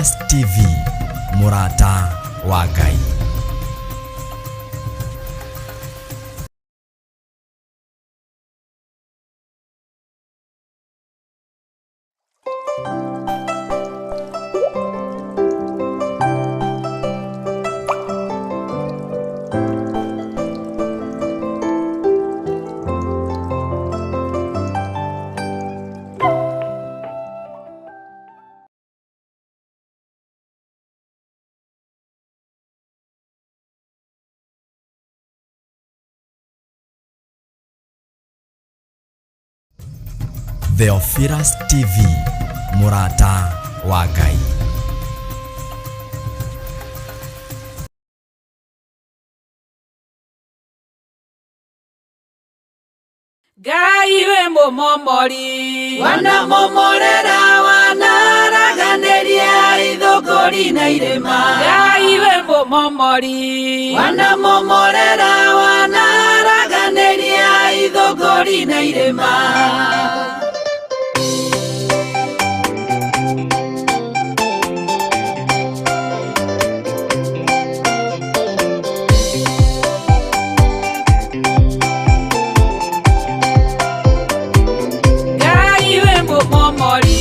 Theophilus TV, mũrata wa Ngai. Theophilus TV, mũrata wa Ngai. Ngai wĩ mũmomori. Wanamomorera wanaraganĩria ithũngũri na irĩma. Ngai wĩ mũmomori. Wanamomorera wanaraganĩria ithũngũri na irĩma. Ngai wĩ mũmomori.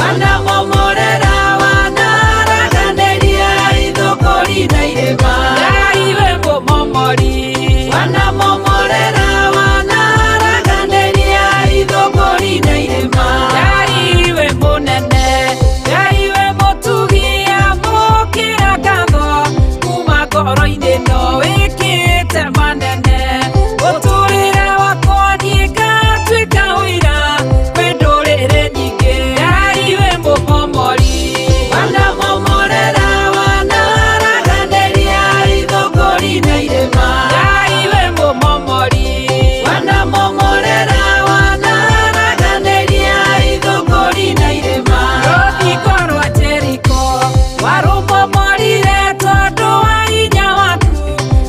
Wanamomorera wanaraganĩria ithũngũri na irĩma. Ngai wĩ mũmomori. Wanamomorera wanaraganĩria ithũngũri na irĩma. Ngai wĩ mũnene. Ngai wĩ mũtugi amũkĩra ngatho kuma ngoro-inĩ no wĩkĩte manene. Mũtũrĩre wakwa niĩ ngatuĩka ũira kwĩ ndũrĩrĩ nyingĩ. Ngai wĩ mũmomori. Wanamomorera wanaraganĩria ithũngũri na irĩma. Ngai wĩ mũmomori. Wanamomorera wanaraganĩria ithũngũri na irĩma. Rũthingo rwa Jeriko warũmomorire tondũ wa hinya waku.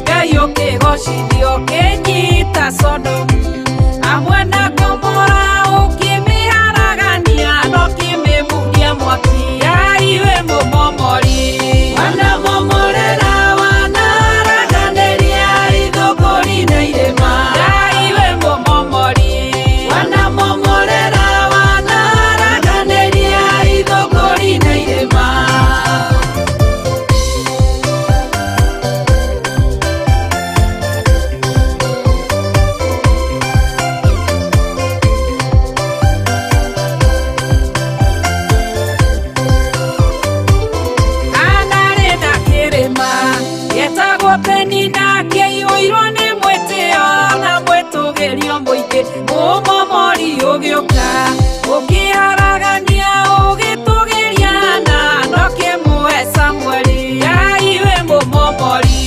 Ngai ũkĩgocithio ũkĩnyita Sodomu hamwe na Gomora ũkĩmĩharagania na ũkĩmĩmuria mwaki. Ngai wĩ mũmomori. Wanamomorera wanaraganĩria ithũngũri na irĩma. Ngai wĩ mũmomori. Wanamomorera wanaraganĩria ithũngũri na irĩma. Anarĩ na kĩrĩma gĩtagwo Penina kĩiyũirwo nĩ mwĩtĩo na mwĩtũgĩrio mũingĩ. Mũmomori ũgĩũka ũkĩharagania ũgĩtũgĩria na ndũkĩmũhe Samueli. Ngai wĩ mũmomori.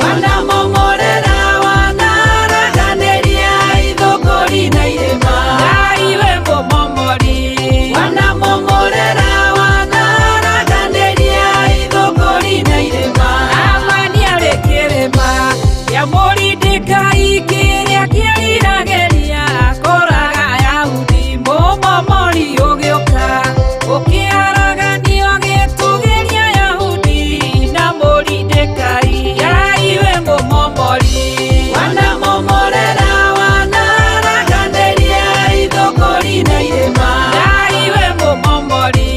Wanamomorera wanaraganĩria ithũngũri na irĩma. Ngai wĩ mũmomori. Wanamomorera wanaraganĩria ithũngũri na irĩma. Amani arĩ kĩrĩma kĩa Moridekai kĩrĩa kĩeriragĩria kũraga Ayahudi. Mũmomori ũgĩũka ũkĩharaganio agĩtũgĩria Ayahudi na Moridekai. Ngai wĩ mũmomori. Wanamomorera wanaraganĩria ithũngũri na irĩma. Ngai wĩ mũmomori.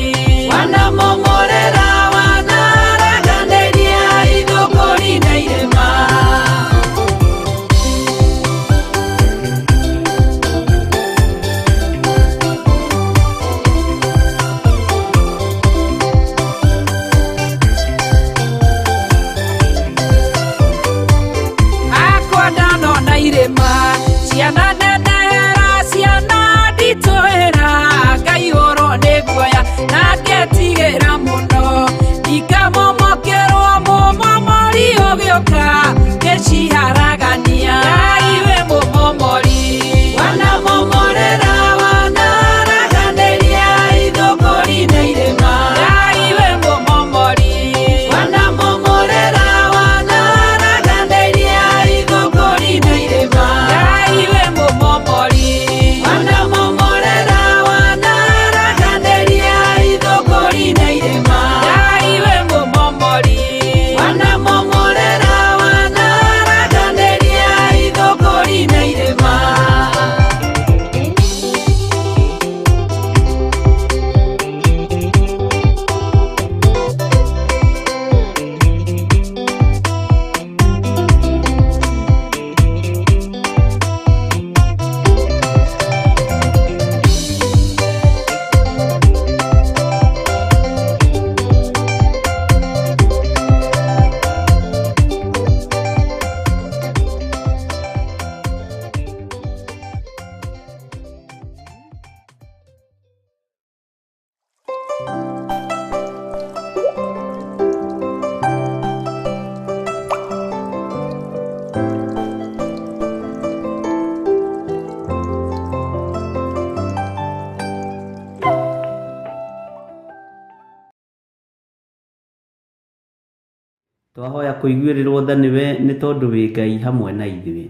Twahoya kũiguĩrĩrwo tha nĩwe nĩ tondũ wĩ Ngai hamwe na ithuĩ.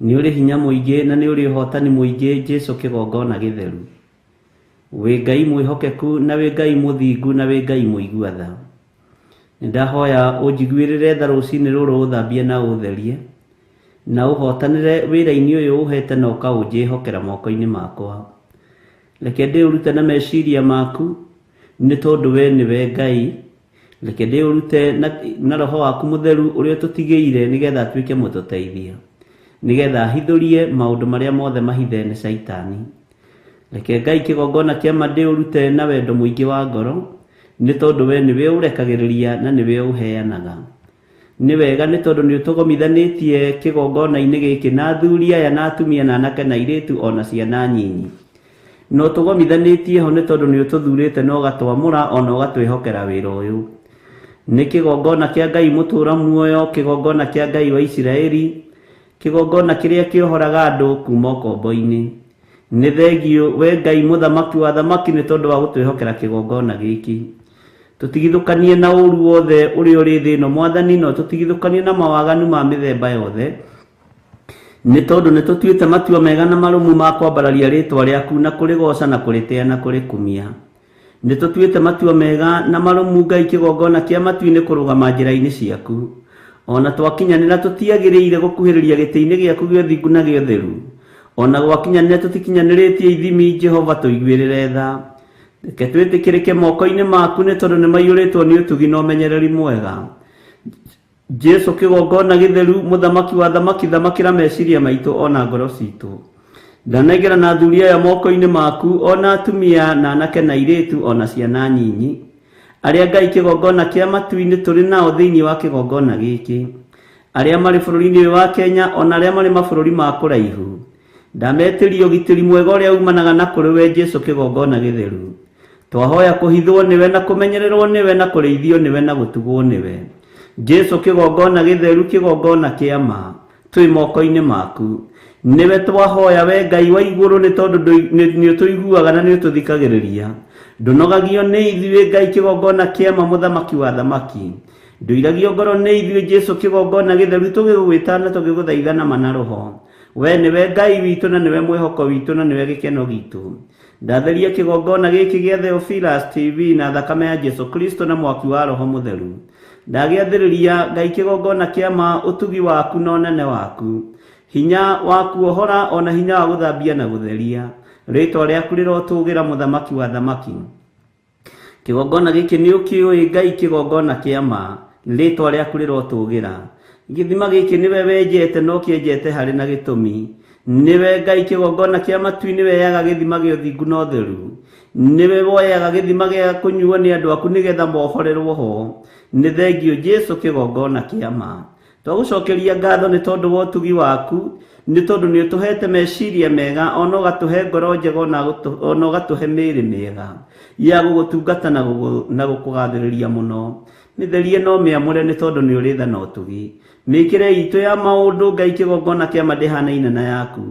Nĩ ũrĩ hinya mũingĩ na nĩ ũrĩ ũhotani mũingĩ Jesu kĩgongona gĩtheru. Wĩ Ngai mwĩhokeku na wĩ Ngai mũthingu na wĩ Ngai mũigua tha. Nĩndahoya ũnjiguĩrĩre tha rũcinĩ rũrũ ũthambie na ũtherie na ũhotanĩre wĩra-inĩ ũyũ ũhete na ũkaũnjĩhokera moko-inĩ makwa. Reke ndĩũrute na meciria maku nĩ tondũ we nĩwe Ngai. Reke ndĩũrute na roho waku mũtheru ũrĩa ũtũtigĩire nĩgetha atuĩke mũtũteithia, nĩgetha ahithũrie maũndũ marĩa mothe mahithe nĩ Caitani. Reke Ngai kĩgongona kĩa ma ndĩũrute na wendo mũingĩ wa ngoro nĩ tondũ we nĩwe ũrekagĩrĩria na nĩwe ũheanaga. Nĩ wega nĩ tondũ nĩ ũtũgomithanĩtie kĩgongona-inĩ gĩkĩ na athuri aya na atumia na anake na airĩtu ona ciana nyinyi. Na ũtũgomithanĩtie ho nĩ tondũ nĩ ũtũthurĩte na ũgatwamũra ona ũgatwĩhokera wĩra ũyũ. Nĩ kĩgongona kĩa Ngai mũtũũra muoyo, kĩgongona kĩa Ngai wa Isiraeli, kĩgongona kĩrĩa kĩohoraga andũ kuma ũkombo-inĩ. Nĩ thengiũ we Ngai mũthamaki wa thamaki nĩ tondũ wa gũtwĩhokera kĩgongona gĩkĩ. Tũtigithũkanie na ũru wothe ũrĩa ũrĩ thĩ ĩno Mwathani, no tũtigithũkanie na mawaganu ma mĩthemba yothe nĩ tondũ nĩ tũtuĩte matua mega na marũmu ma kwambararia rĩtwa rĩaku na kũrĩgoca na kũrĩtĩa na kũrĩkumia. Nĩ tũtuĩte matua mega na marũmu Ngai kĩgongona kĩa matu-inĩ kũrũgama njĩra-inĩ ciaku. Ona twakinyanĩra tũtiagĩrĩire gũkuhĩrĩria gĩtĩ-inĩ gĩaku gĩa ũthingu na gĩa ũtheru. Ona gwakinyanĩra tũtikinyanĩrĩtie ithimi Jehova tũiguĩrĩre tha. Reke twĩtĩkĩrĩke moko-inĩ maku nĩ tondũ nĩ maiyũrĩtwo nĩ ũtugi na ũmenyereri mwega. Jesu kĩgongona gĩtheru mũthamaki wa thamaki thamakĩra meciria maitũ ona ngoro citũ. Ndanengera na athuri aya moko-inĩ maku ona atumia na anake na airĩtu ona ciana nyinyi arĩa Ngai kĩgongona kĩa matu-inĩ tũrĩ nao thĩinĩ wa kĩgongona gĩkĩ, arĩa marĩ bũrũri-inĩ ũyũ wa Kenya ona arĩa marĩ mabũrũri ma kũraihu. Ndametĩria ũgitĩri mwega ũrĩa umanaga na kũrĩ we Jesu kĩgongona gĩtheru. Twahoya kũhithwo nĩwe na kũmenyererwo nĩwe na kũrĩithio nĩwe na gũtugwo nĩwe. Jesu kĩgongona gĩtheru kĩgongona kĩa ma twĩ moko-inĩ maku. Nĩwe twahoya we Ngai wa igũrũ nĩ tondũ nĩ ũtũiguaga na nĩ ũtũthikagĩrĩria. Ndũnogagio nĩ ithuĩ Ngai kĩgongona kĩa ma mũthamaki wa thamaki. Ndũiragio ngoro nĩ ithuĩ Jesu kĩgongona gĩtheru tũgĩgwĩta na tũgĩgũthaitha na ma na roho. We nĩwe Ngai witũ na nĩwe mwĩhoko witũ na nĩwe gĩkeno gitũ. Ndatheria kĩgongona gĩkĩ gĩa Theophilus TV na thakame ya Jesu Kristo na mwaki wa Roho Mũtheru. Ndagĩathĩrĩria Ngai kĩgongona kĩa ma ũtugi waku na ũnene waku. Hinya wa kuohora ona hinya wa gũthambia na gũtheria. Rĩtwa rĩaku rĩrotũgĩra mũthamaki wa thamaki. Kĩgongona gĩkĩ nĩ ũkĩũĩ Ngai kĩgongona kĩa ma. Rĩtwa rĩaku rĩrotũgĩra. Gĩthima gĩkĩ nĩwe wenjete na ũkĩenjete harĩ na gĩtũmi. Nĩwe Ngai kĩgongona kĩa matu-inĩ weyaga gĩthima gĩa ũthingu na ũtheru. Nĩwe woyaga gĩthima gĩa kũnyuo nĩ andũ aku nĩgetha mohorerwo ho. Nĩ thengiũ Jesu kĩgongona kĩa ma. Twagũcokeria ngatho nĩ tondũ wa ũtugi waku, nĩ tondũ nĩ ũtũhete meciria mega ona ũgatũhe ngoro njega ona ũgatũhe mĩĩrĩ mĩega ya gũgũtungata na gũkũgathĩrĩria mũno. Mĩtherie no mĩamũre nĩ tondũ nĩ ũrĩ tha na ũtugi. Mĩkĩre itũ ya maũndũ Ngai kĩgongona kĩa ma ndĩhanaine na yaku.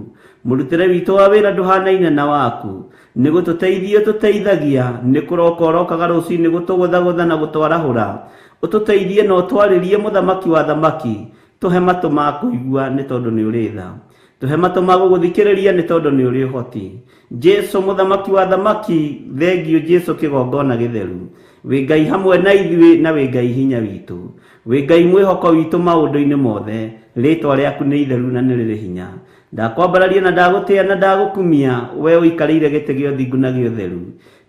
Mũrutĩre witũ wa wĩra ndũhanaine na waku. Nĩ gũtũteithia ũtũteithagia, nĩ kũroka ũrokaga rũcinĩ gũtũgũthagũtha na gũtwarahũra. Ũtũteithie na ũtwarĩrie mũthamaki wa thamaki. Tũhe matũ ma kũigua nĩ tondũ nĩ ũrĩ tha. Tũhe matũ ma gũgũthikĩrĩria nĩ tondũ nĩ ũrĩ ũhoti. Jesu mũthamaki wa thamaki, thengiũ Jesu kĩgongona gĩtheru. Wĩ Ngai hamwe na ithuĩ na wĩ Ngai hinya witũ. Wĩ Ngai mwĩhoko witũ maũndũ-inĩ mothe. Rĩtwa rĩaku nĩ itheru na nĩ rĩrĩ hinya. Ndakwambararia na ndagũtĩa na ndagũkumia we ũikarĩire gĩtĩ gĩa ũthingu na gĩa ũtheru.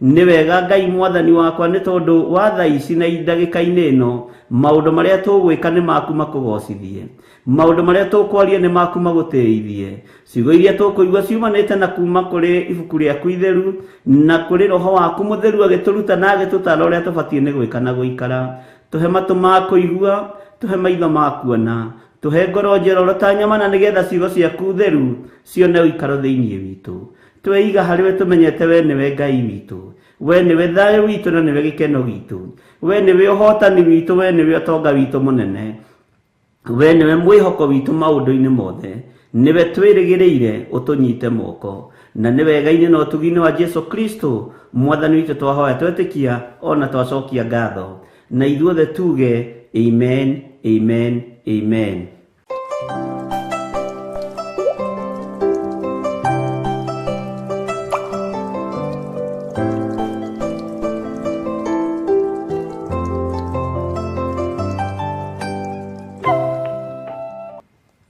Nĩ wega Ngai mwathani wakwa nĩ tondũ wa thaa ici na ndagĩka-inĩ ĩno maũndũ marĩa tũgwĩka nĩ maku makũgocithie. Maũndũ marĩa tũkwaria nĩ maku magũtĩithie. Ciugo iria tũkũigua ciumanĩte na kuma kũrĩ ibuku rĩaku itheru na kũrĩ roho waku mũtheru agĩtũruta na agĩtũtara ũrĩa tũbatiĩ nĩ gwĩka na gũikara. Tũhe matũ ma kũigua, tũhe maitho ma kuona, tũhe ngoro njororo ta nyama na nĩgetha ciugo ciaku theru cione ũikaro thĩinĩ witũ. Tweiga harĩ we tũmenyete we nĩwe Ngai witũ. We nĩwe thayũ witũ na nĩwe gĩkeno gitũ. We nĩwe ũhotani witũ, we nĩwe ũtonga witũ mũnene. We nĩwe mwĩhoko witũ maũndũ-inĩ mothe. Nĩwe twĩrĩgĩrĩire ũtũnyite moko. Na nĩ wega-inĩ na ũtugi-inĩ wa Jesu Kristo mwathani witũ twahoya twetĩkia ona twacokia ngatho. Na ithuothe tuge amen, amen, amen.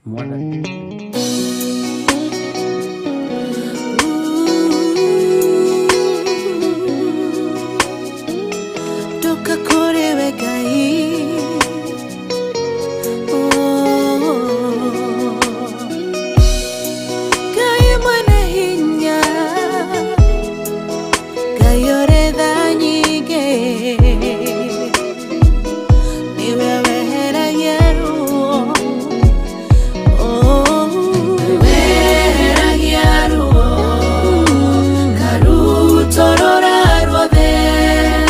Mwathani. Toka kũrĩ we Ngai. Oh. Ngai mwene hinya, Ngai ũrĩ tha nyingĩ, nĩwe weheragia ruo. Oh. Weheragia ruo Karutorora ruothe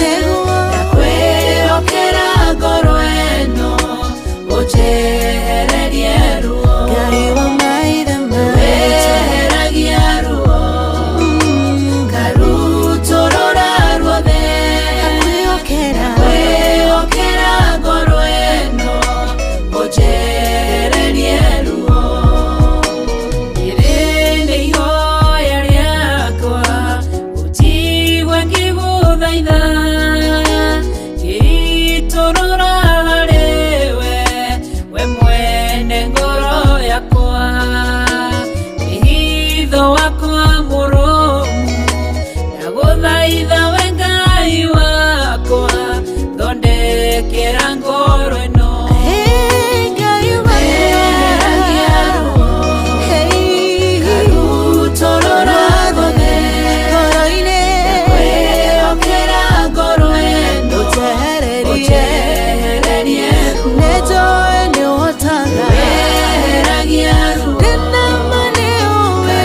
Nĩguo. Ndakwĩhokera ngoro ĩno ũnjehererie ruo. Ngai wa maithe maitũ. Weheragia ruo Karutorora ruothe Ndakwĩhokera. Ndakwĩhokera ngoro ĩno ũnjehererie ruo. Rĩrĩ nĩ ihoya rĩakwa ũnjigue ngĩgũthaitha, ngĩitũrũra harĩwe we mwene ngoro yakwa. Wĩhitho wakwa mũrũmu ndagũthaitha we Ngai wakwa, thondekera ngoro ĩno. Hey, Ngai Weheragia ruo Hey. Karutorora ruothe Ngoro-inĩ. Ndakwĩhokera ngoro ĩno Ũnjehererie. ũnjehererie ruo. Nĩnjũĩ nĩũhotaga. Weheragia ruo Ndĩna ma nĩũĩ.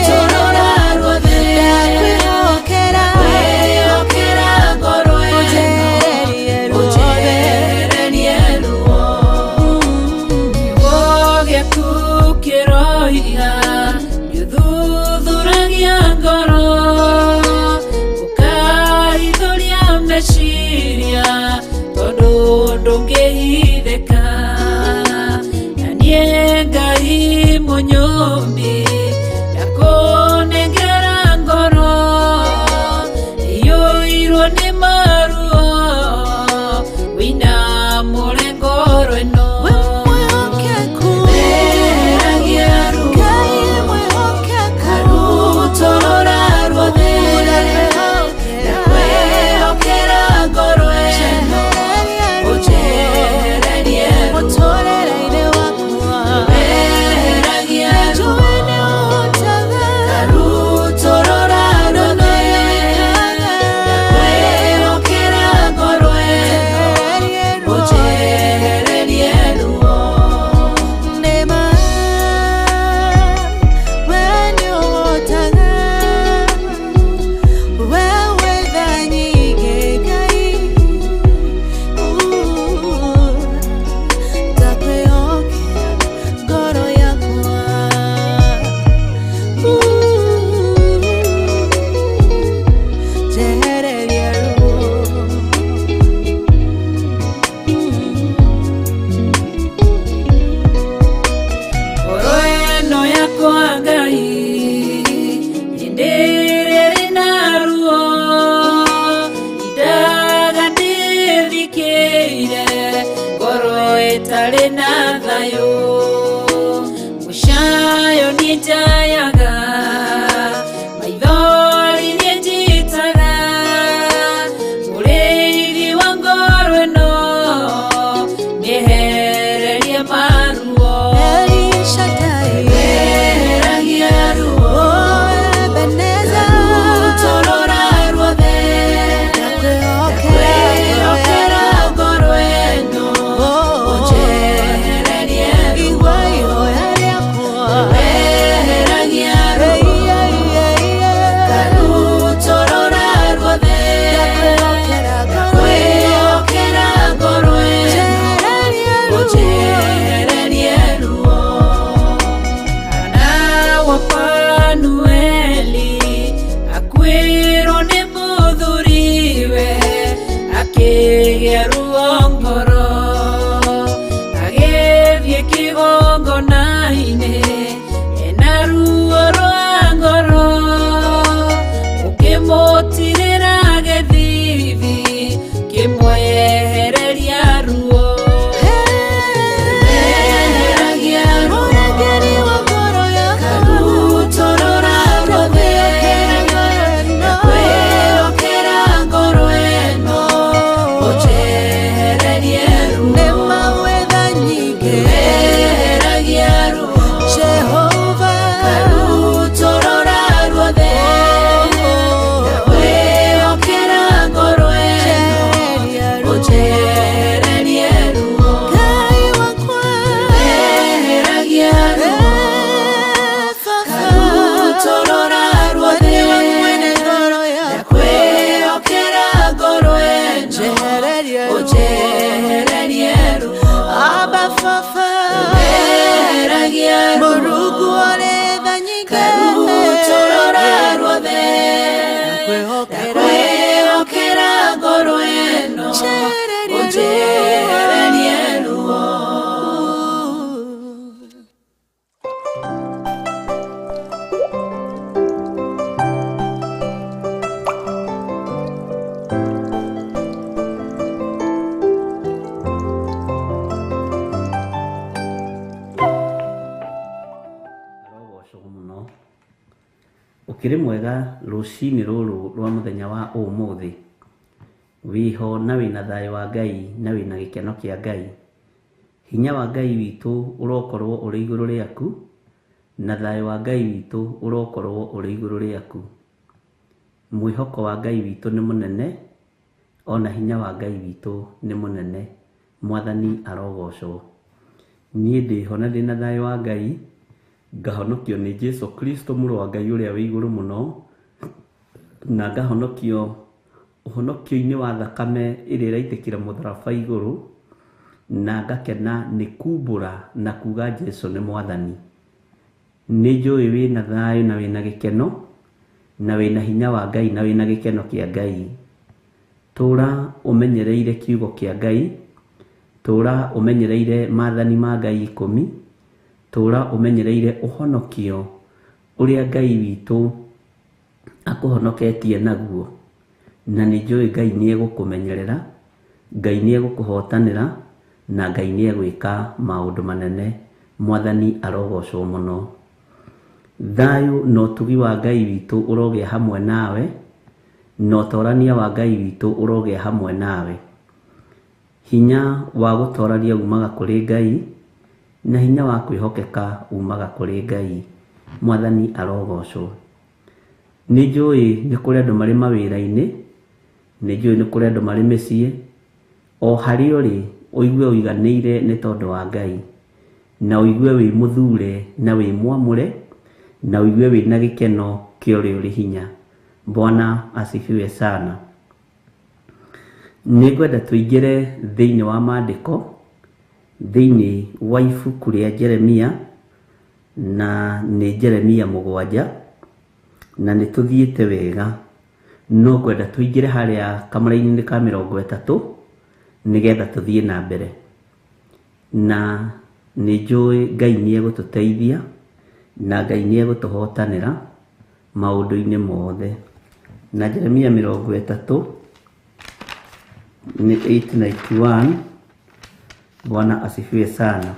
Karutorora ruothe Ndakwĩhokera. Ndakwĩhokera ngoro ĩno Ũnjehererie ruothe. ũnjehererie ruo. Kiugo gĩaku kĩroiga nĩũthuthuragia ngoro, ũkahithũria meciria tondũ ndũngĩhithĩka. Na niĩ Ngai mũnyũmbi ndakũnengera ngoro ĩiyũirwo nĩ maruo, wĩinamũre ngoro ĩno. We mwĩhokeku. Weheragia ruo. Ngai mwĩhokeku. Karutorora ruothe. Ndakwĩhokera ngoro ĩno ũnjehererie ruo. Mũtũũrĩre-inĩ wakwa. Weheragia ruo. Nĩnjũĩ nĩũhotaga. Karutorora ruothe. Ndakwĩhokera ngoro ĩno Ũnjehererie ruo. ũnjehererie ruo. Nĩma, we nĩũhotaga. We wĩ tha nyingĩ, Ngai. Ndakwĩhokera ngoro yakwa. Njehererie ruo. Ngoro ĩno yakwa Ngai hĩndĩ ĩrĩa ĩrĩ na ruo, indaga ndĩthikĩire ngoro ĩtarĩ na thayũ. Mũcayo niĩ njayaga, maithori niĩ njitaga, mũrĩithi wa ngoro ĩno nĩehererie maruo. El Shaddai. Weheragia ruo. Oh, Ebenezer. Karutorora ruothe. Ndakwĩhokera. Ndakwĩhokera ngoro ĩno Oh. ũnjehererie ruo. Igua ihoya rĩakwa. Weheragia Akĩgĩa ruo ngoro agĩthiĩ kĩgongona-inĩ ena ruo rwa ngoro ũkĩmũtirĩra gĩthithi kĩmwehereria ruo Eheragia ruo Mũrangĩri wa ngoro yakwa Karutorora ruothe Ndakwĩhokera ngoro ĩno ũnjehererie ruo Nĩ mawetha nyingĩ Eheragia ruo Jehova Karutorora ruothe Ndakwĩhokera ngoro ĩno Njehereria ruo ũnjehererie ruo Ngai wakwa Eheragia ruo Karutorora ruothe Nĩ wa mwene ngoro yakwa Ndakwĩhokera ngoro ĩno Njehereria ruo ũnjehererie ruo Abba Baba Eheragia ruo Mũrungu ũrĩ tha nyingĩ Karutorora ruothe Ndakwĩhokera Ndakwĩhokera ngoro ĩno Njehereria ruo. ũnjehererie ruo Arogocwo mũno. Ũkĩrĩ mwega rũcinĩ rũrũ rwa mũthenya wa ũmũthĩ. Wĩho na wĩna thayũ wa Ngai na wĩna gĩkeno kĩa Ngai. Hinya wa Ngai witũ ũrokorwo ũrĩ igũrũ rĩaku na thayũ wa Ngai witũ ũrokorwo ũrĩ igũrũ rĩaku. Mwĩhoko wa Ngai witũ nĩ mũnene ona hinya wa Ngai witũ nĩ mũnene. Mwathani arogocwo. Niĩ ndĩho na ndĩna thayũ wa Ngai ngahonokio nĩ Jesu Kristo mũrũ wa Ngai ũrĩa wĩ igũrũ mũno na ngahonokio ũhonokio-inĩ wa thakame ĩrĩa ĩraitĩkĩra mũtharaba igũrũ na ngakena nĩ kumbũra na kuga Jesu nĩ mwathani. Nĩ njũĩ wĩna thayũ na wĩna gĩkeno na wĩna hinya wa Ngai na wĩna gĩkeno kĩa Ngai. Tũra ũmenyereire kiugo kĩa Ngai, tũra ũmenyereire maathani ma Ngai 10, tũra ũmenyereire ũhonokio ũrĩa Ngai witũ akũhonoketie naguo. Na nĩ njũĩ Ngai nĩ egũkũmenyerera, Ngai nĩ egũkũhotanĩra na Ngai nĩ egwĩka maũndũ manene. Mwathani arogocwo mũno. Thayũ na ũtugi wa Ngai witũ ũrogĩa hamwe nawe, na ũtorania wa Ngai witũ ũrogĩa hamwe nawe. Hinya wa gũtorania umaga kũrĩ Ngai, na hinya wa kwĩhokeka umaga kũrĩ Ngai. Mwathani arogocwo. Nĩ njũĩ nĩ kũrĩ andũ marĩ mawĩra-inĩ, nĩ njũĩ nĩ kũrĩ andũ marĩ mĩciĩ, o harĩa ũrĩ ũigue ũiganĩire nĩ tondũ wa Ngai, na ũigue wĩ mũthure na wĩ mwamũre, na ũigue wĩna gĩkeno kĩa ũrĩa ũrĩ hinya. Bwana asifiwe sana. Nĩ ngwenda tũingĩre thĩinĩ wa maandĩko, thĩinĩ wa ibuku rĩa Jeremia, na nĩ Jeremia 7, na nĩ tũthiĩte wega. No ngwenda tũingĩre harĩa kamũra-inĩ ka 30 nĩgetha tũthiĩ na mbere. Na nĩ njũĩ Ngai nĩ egũtũteithia na Ngai nĩ egũtũhotanĩra maũndũ-inĩ mothe. Na Jeremia 30 nĩ 891. Bwana asifiwe sana.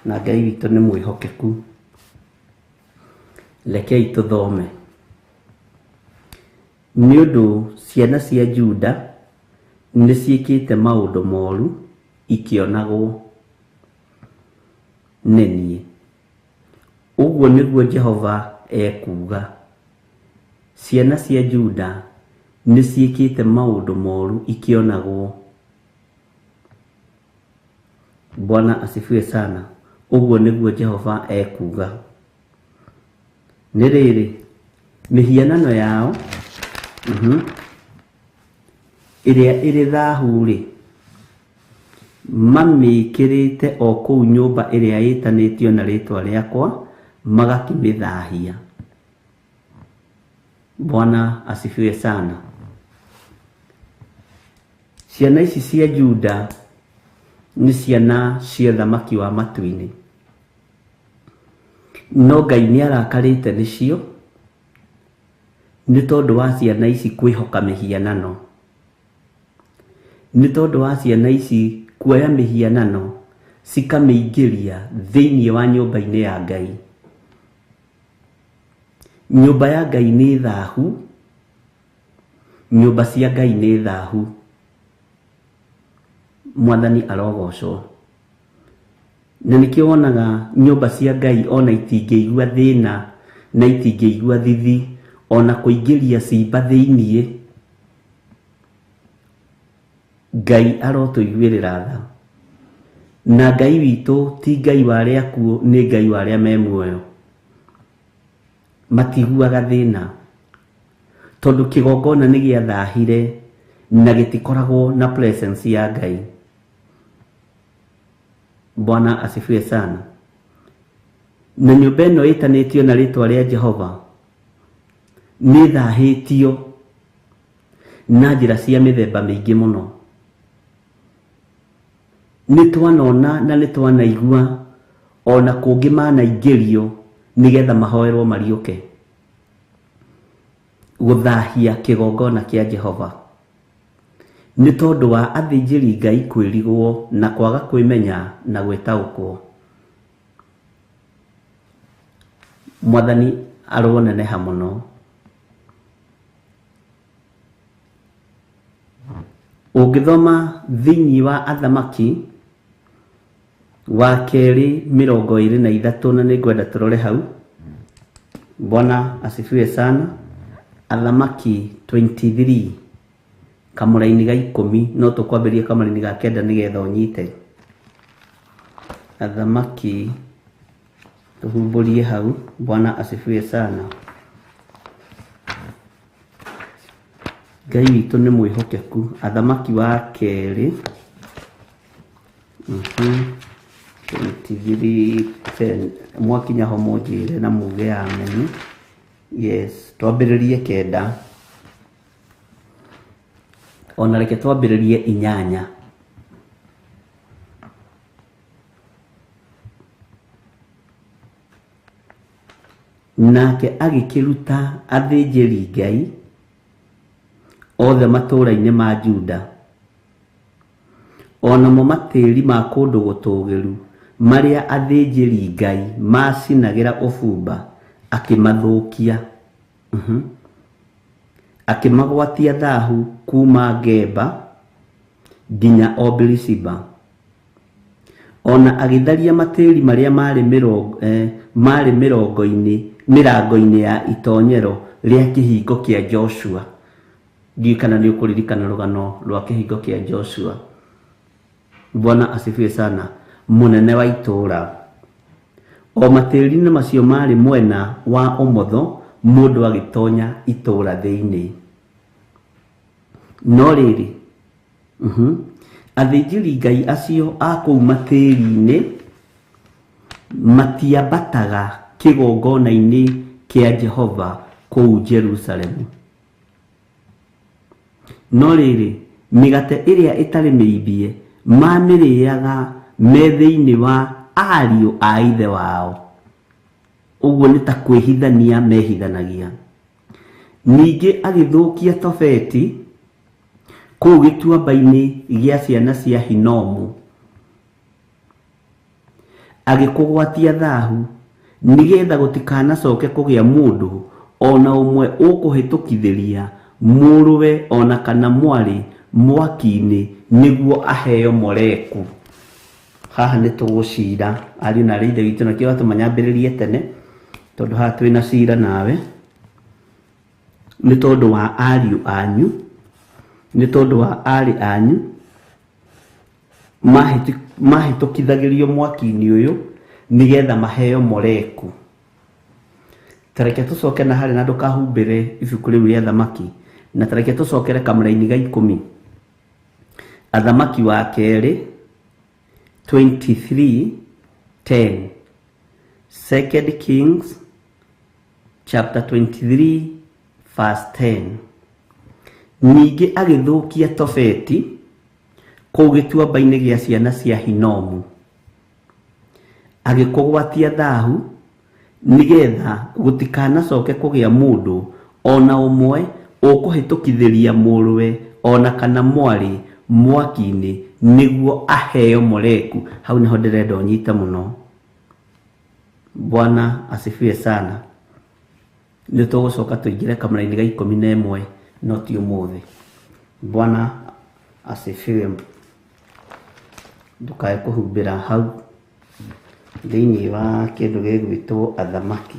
Na Ngai witũ nĩ mwĩhokeku. Rekei tũthome. Nĩ ũndũ ciana cia Juda nĩ ciĩkĩte maũndũ moru ikĩonagwo nĩ niĩ. Ũguo nĩguo Jehova ekuuga. Ciana cia Juda nĩ ciĩkĩte maũndũ moru ikĩonagwo. Bwana asifiwe sana. Ũguo nĩguo Jehova ekuuga. Nĩ rĩrĩ, mĩhianano yao ĩrĩa ĩrĩ thahu-rĩ, mamĩĩkĩrĩte o kũu nyũmba ĩrĩa ĩtanĩtio na rĩĩtwa rĩakwa, magakĩmĩthahia. Bwana asifiwe sana. Ciana ici cia Juda nĩ ciana cia thamaki wa matu-inĩ. No Ngai nĩ arakarĩte nĩcio nĩ tondũ wa ciana ici kwĩhoka mĩhianano, nĩ tondũ wa ciana ici kuoya mĩhianano cikamĩingĩria thĩinĩ wa nyũmba-inĩ ya Ngai. Nyũmba ya Ngai nĩ thahu, nyũmba cia Ngai nĩ thahu. Mwathani arogocwo. Na nĩkĩo wonaga nyũmba cia Ngai ona itingĩigua thĩna na itingĩigua thithi ona kũingĩria cimba thĩiniĩ. Ngai arotũiguĩrĩra tha. Na Ngai witũ ti Ngai wa arĩa akuũ, nĩ Ngai wa arĩa me muoyo. Matiguaga thĩna tondũ kĩgongona nĩ gĩathahire na gĩtikoragwo na presence ya Ngai. Bwana asifiwe sana. Na nyũmba ĩno ĩtanĩtio na rĩtwa rĩa Jehova nĩ thahĩtio na njĩra cia mĩthemba mĩingĩ mũno. Nĩ twanona na nĩ twanaigua ona kũngĩ manaingĩrio nĩgetha mahoerwo mariũke. Gũthahia kĩgongona kĩa Jehova nĩ tondũ wa athĩnjĩri Ngai kwĩrigwo na kwaga kwĩmenya na gwĩtaũkwo. Mwathani aroneneha mũno. Ũngĩthoma thĩinĩ wa Athamaki wa kerĩ 23 na nĩngwenda tũrore hau. Bwana asifiwe sana. Athamaki 23 kamũraini ga 10, no tũkwambĩrĩria kamũraini ga 9 nĩgetha ũnyite. Athamaki tũhumbũrie hau. Bwana asifiwe sana. Ngai witũ nĩ mwĩhokeku. Athamaki wa kerĩ 23:10. Mwakinya ho mũnjĩre na muge ameni. Yes, twambĩrĩrie 9. Ona reke twambĩrĩrie 8. Nake agĩkĩruta athĩnjĩri Ngai othe matũũra-inĩ ma Juda, onamo matĩri ma kũndũ gũtũũgĩru marĩa athĩnjĩri Ngai macinagĩra ũbumba akĩmathũkia. Akĩmagwatia thahu kuma Geba nginya o Birishiba. Ona agĩtharia matĩri marĩa marĩ mĩrango-inĩ ya itonyero rĩa kĩhingo kĩa Joshua. Ndiũĩ kana nĩ ũkũririkana rũgano rwa kĩhingo kĩa Joshua. Bwana asifiwe sana. Mũnene wa itũũra. O matĩri-inĩ macio marĩ mwena wa ũmotho mũndũ agĩtonya itũũra thĩinĩ. No rĩrĩ, athĩnjĩri Ngai acio a kũu matĩri-inĩ matiambataga kĩgongona-inĩ kĩa Jehova kũu Jerusalemu. No rĩrĩ, mĩgate ĩrĩa ĩtarĩ mĩimbie mamĩrĩaga me thĩinĩ wa ariũ a ithe wao. Ũguo nĩ ta kwĩhithania mehithanagia. Ningĩ agĩthũkia Tofeti kũu gĩtuamba-inĩ gĩa ciana cia Hinomu, agĩkũgwatia thahu nĩgetha gũtikanacoke kũgĩa mũndũ ona ũmwe ũkũhĩtũkithĩria mũrũwe ona kana mwarĩ mwaki-inĩ nĩguo aheo Moleku. Haha nĩ tũgũcira ariũ na arĩ ithe witũ, nakĩo watũma nyambĩrĩrie tene tondũ haha twĩna cira nawe nĩ tondũ wa ariũ anyu, nĩ tondũ wa arĩ anyu mahĩtũkithagĩrio mwaki-inĩ ũyũ nĩgetha maheo Moleku. Tareke tũcoke na harĩa na ndũkahumbĩre ibuku rĩu rĩa Thamaki, na tareke tũcokere kamũraini ga 10. Athamaki wa kerĩ 23:10. Second Kings chapter 23 verse 10. Ningĩ agĩthũkia Tofeti Kũu gĩtuamba-inĩ gĩa ciana cia Hinomu, agĩkũgwatia thahu, nĩgetha gũtikanacoke kũgĩa mũndũ o na ũmwe ũkũhĩtũkithĩria mũrũwe o na kana mwarĩ mwaki-inĩ nĩguo aheo Moleku. Hau nĩho ndĩrenda ũnyite mũno. Bwana asifiwe sana. Nĩ tũgũcoka tũingĩre kamũra-inĩ ga 11 no ti ũmũthĩ. Bwana asifiwe. Ndũkae kũhumbĩra hau thĩinĩ wa kĩndũ gĩgwĩtwo athamaki.